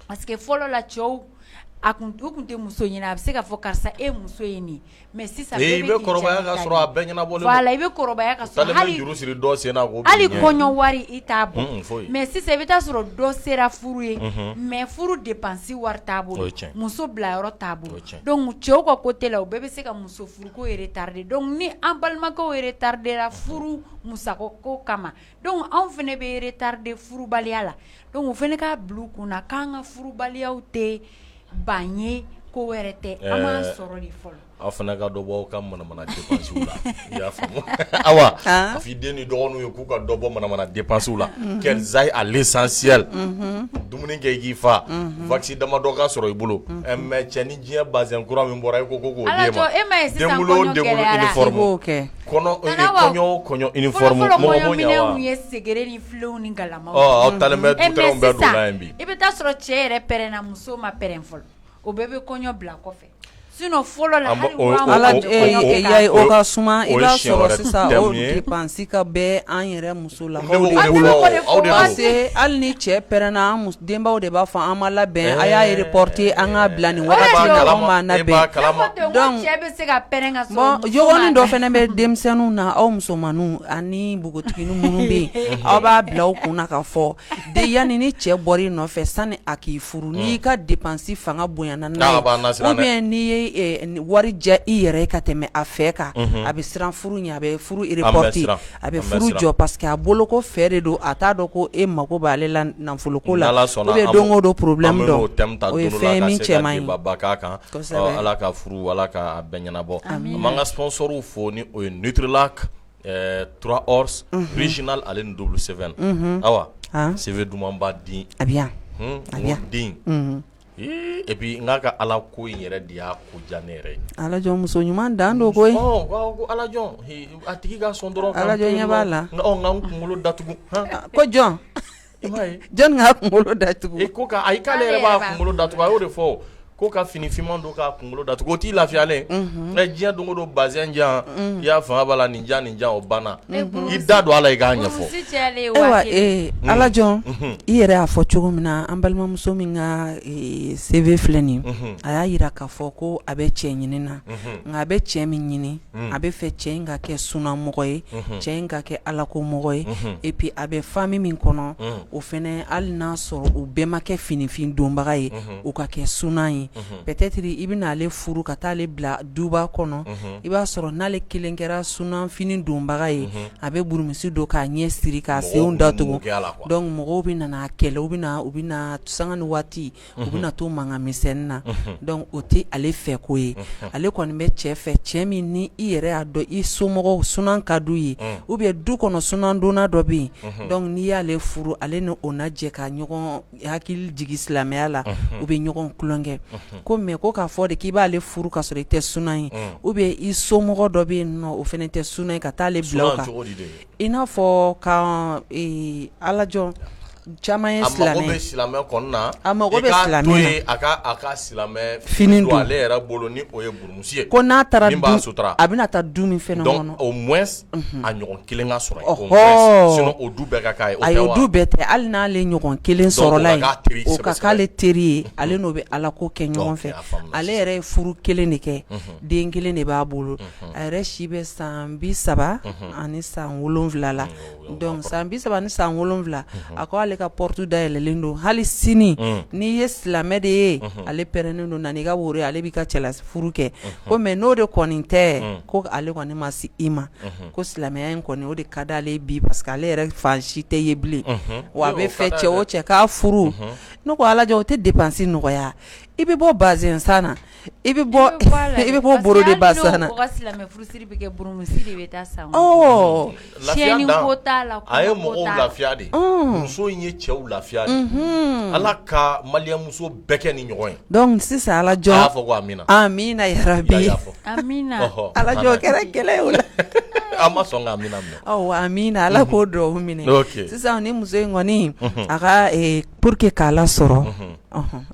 parce que fɔlɔ la cɛw A u tun tɛ muso ɲini a bɛ se ka fɔ karisa e muso ye nin mais sisan i bɛ kɔrɔbaya ka sɔrɔ a bɛɛ ɲɛnabɔlen voilà i bɛ kɔrɔbaya ka sɔrɔ hali juru siri dɔ sen na hali kɔɲɔ wari i t'a bɔ mais sisan i bɛ taa sɔrɔ dɔ sera furu ye mais furu dépense wari t'a bolo muso bilayɔrɔ t'a bolo donc cɛw ka côté la u bɛɛ bɛ se ka muso furuko retarder donc ni an balimakɛw retardera furu musaka ko kama donc anw fana bɛ retarder furubaliya la donc u fana k'a bila u kunna k'an ka furubaliyaw tɛ ban ye ko wɛrɛ tɛ an b'an sɔrɔ de fɔlɔ aw fana ka dɔ bɔ aw ka manamana dépenses la i y'a faamu Awa a fɔ i den ni dɔgɔninw ye k'u ka dɔ bɔ manamana dépenses la qu'elles aillent à l'essentiel dumuni kɛ i k'i fa wax damadɔ ka sɔrɔ i bolo mais cɛ ni diɲɛ bazin kura min bɔra i ko k'o d'e ma denwolo o denwolo uniforme kɔɲɔ o kɔɲɔ uniforme mɔgɔ b'o ɲɛ wa ye segere ni filenw ni galamaw aw talen bɛ dutɛrɛnw bɛɛ donna yen bi i bɛ taa sɔrɔ cɛ yɛrɛ pɛrɛnna muso ma pɛrɛn fɔlɔ o bɛɛ bɛ kɔɲɔ bila kɔfɛ sinon fɔlɔ la hali o ka suma i b'a sɔrɔ sisan o dépense ka bɛɛ an yɛrɛ musolakaw de bolo parce que hali ni cɛ pɛrɛnna denbaw de b'a fɔ an ma labɛn a y'a reporter an k'a bila nin wagati la anw ma labɛn donc cɛ bɛ se ka pɛrɛn ka sɔrɔ bon jogonin dɔ fana bɛ denmisɛnninw na aw musomanninw ani npogotiginin minnu bɛ yen aw b'a bila aw kun na k'a fɔ de yanni ni cɛ bɔra i nɔfɛ sani a k'i furu n'i ka dépense fanga bonyana n'a ye ou bien n'i ye wari diya i yɛrɛ ye ka tɛmɛ a fɛ kan a bɛ siran furu ɲɛ a bɛ furu reporter a bɛ furu jɔ parce que a bolo ko fɛ de don a t'a dɔn ko e mako b'ale la nafoloko la ou bien don o don problème dɔ o ye fɛn min cɛ man ɲi kan Ala ka furu Ala ka bɛɛ ɲɛnabɔ an b'an ka sponsorw fo ni o ye Nutrilac 3 Ors Original ale ni double 7 Awa CV dumanba den a bɛ yan den et puis n k'a ka Ala ko in yɛrɛ de y'a ko diya ne yɛrɛ ye Alajɔ muso ɲuman dan don koyi ko Alajɔ a tigi ka sɔn dɔrɔn Alajɔ ɲɛ b'a la nka n kunkolo datugu ko jɔn jɔn k'a kunkolo datugu ko ayi k'ale yɛrɛ b'a kunkolo datugu a y'o de fɔ ko ka fini finman don k'a kunkolo datugu o t'i lafiyalen ye diɲɛ don o don bazɛn jan i y'a fanga b'a la nin jan nin jan o banna i da don a la i k'a ɲɛfɔ ayiwa Alajɔ i yɛrɛ y'a fɔ cogo min na an balimamuso min ka CV filɛ nin a y'a jira k'a fɔ ko a bɛ cɛ ɲini na nka a bɛ cɛ min ɲini a bɛ fɛ cɛ in ka kɛ sunamɔgɔ ye cɛ in ka kɛ alako mɔgɔ ye et puis a bɛ famille min kɔnɔ o fana hali n'a sɔrɔ u bɛɛ ma kɛ finifin donbaga ye u ka kɛ sunan ye peut-être i bɛna ale furu ka taa ale bila duba kɔnɔ i b'a sɔrɔ n'ale kelen kɛra sunan fini donbaga ye a bɛ burumusi don k'a ɲɛ siri k'a senw datugu donc mɔgɔw bɛ nana kɛlɛ u bɛ sanga ni waati u bɛna to mankan misɛnnin na donc o tɛ ale fɛ ko ye ale kɔni bɛ cɛ fɛ cɛ min ni i yɛrɛ y'a dɔn i somɔgɔw sunan ka d'u ye ou bien du kɔnɔ sunandonna dɔ bɛ yen donc n'i y'ale furu ale ni o na jɛ ka ɲɔgɔn hakili jigin silamɛya la u bɛ ɲɔgɔn tulonkɛ ko mais ko k'a fɔ de k'i b'ale furu ka sɔrɔ i tɛ sunan ye ou bien i somɔgɔ dɔ bɛ yen nɔ o fana tɛ sunan ye ka taa ale bila o kan i n'a fɔ ka Alajɔ caman ye silamɛ a mago bɛ silamɛ kɔni na a mago bɛ silamɛ a ka silamɛ fini don ale yɛrɛ bolo ni o ye burumusi ye ko n'a taara min b'a sutura a bɛna taa du min fana kɔnɔ au moins a ɲɔgɔn kelen ka sɔrɔ yen sinon o du bɛɛ ka k'a ye ayi o du bɛɛ tɛ hali n'ale ɲɔgɔn kelen sɔrɔla yen o ka k'ale teri ye ale n'o bɛ Ala ko kɛ ɲɔgɔn fɛ ale yɛrɛ ye furu kelen de kɛ den kelen de b'a bolo a yɛrɛ si bɛ san 37 la donc san 37 a ko ale ka porte dayɛlɛlen don hali sini n'i ye silamɛ de ye ale pɛrɛnnen don na n'i ka woro ale b'i ka cɛla furu kɛ ko mais n'o de kɔni tɛ ko ale kɔni ma se i ma ko silamɛya in kɔni o de ka di ale bi parce que ale yɛrɛ fan si tɛ ye bilen wa a bɛ fɛ cɛ o cɛ k'a furu ne ko Alajɔ o tɛ dépense nɔgɔya i bɛ bɔ bazɛn san na i bɛ bɔ i bɛ bɔ borodeba san na o ka silamɛ furusiri bɛ kɛ burumusi de bɛ taa san lafiya ko t'a la a ye mɔgɔw lafiya de muso in ye cɛw lafiya de Ala ka maliyɛnmuso bɛɛ kɛ nin ɲɔgɔn ye donc sisan Alajɔ a y'a fɔ ko amina amina yarabi amina Alajɔ kɛra kɛlɛ ye o la an ma sɔn ka amina minɛ amina Ala k'o dugawu minɛ sisan ni muso in kɔni a ka pour que k'a lasɔrɔ.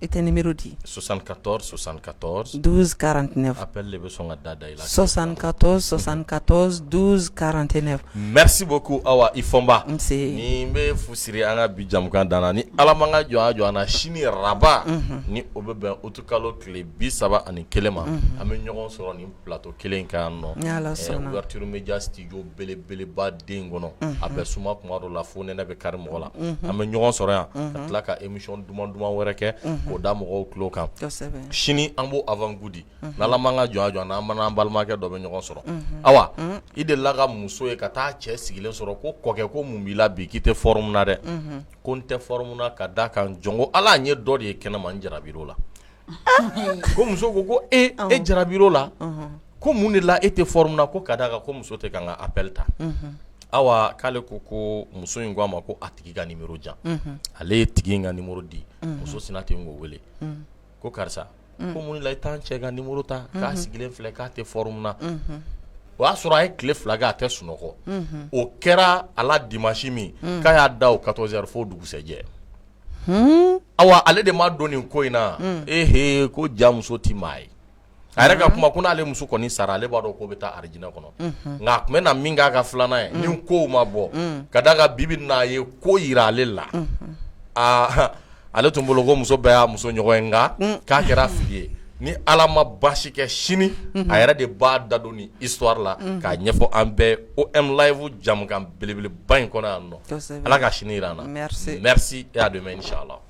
I tɛ numéro di 74 74 12 49 appel de bɛ sɔn ka da da i la 74 74 12 49 merci beaucoup Awa i Fɔnba nse nin bɛ fu siri an ka bi jamukan dan na ni Ala m'an ka jɔnya jɔ an na sini araba ni o bɛ bɛn août kalo tile 31 ma an bɛ ɲɔgɔn sɔrɔ nin plateau kelen in kan yan nɔ Ni Ala sɔnna ouverture media studio belebeleba den kɔnɔ a bɛ suma kuma dɔ la fo nɛnɛ bɛ kari mɔgɔ la an bɛ ɲɔgɔn sɔrɔ yan ka tila ka émission duman duman wɛrɛ kɛ k'o da mɔgɔw tulo kan sini an b'o avant goût di n'Ala m'an ka jɔnya jɔ an na an n'an balimakɛ dɔ bɛ ɲɔgɔn sɔrɔ Awa i delila ka muso ye ka taa cɛ sigilen sɔrɔ ko kɔkɛ ko mun b'i la bi k'i tɛ forme na dɛ ko n tɛ forme na ka da kan jɔn ko Ala n ye dɔ de ye kɛnɛma n jarabir'o la ko muso ko ko e e jarabir'o la ko mun de la e tɛ forme na ko ka d'a kan ko muso tɛ ka n ka appel ta Awa k'ale ko ko muso in ko a ma ko a tigi ka numéro di yan ale ye tigi in ka numéro di muso sinna ten k'o wele ko karisa ko mun de la i t'an cɛ ka numéro ta k'a sigilen filɛ k'a tɛ forme na o y'a sɔrɔ a ye tile 2 kɛ a tɛ sunɔgɔ o kɛra a la dimanche min k'a y'a da o 14 heures fo dugusɛjɛ Awa ale de ma don nin ko in na ehe ko ja muso tɛ maa ye a yɛrɛ ka kuma ko n'ale muso kɔni sara ale b'a dɔn k'o bɛ taa arijinɛ kɔnɔ nka a tun bɛ na min k'a ka filanan ye ni kow ma bɔ ka d'a kan bi bi in na a ye ko jira ale la aa ale tun bolo ko muso bɛɛ y'a muso ɲɔgɔn ye nka k'a kɛra fili ye ni Ala ma baasi kɛ sini a yɛrɛ de b'a da don nin histoire la k'a ɲɛfɔ an bɛɛ OM live jamukan belebeleba in kɔnɔ yan nɔ Ala ka sini jira an na merci et à demain inchallah.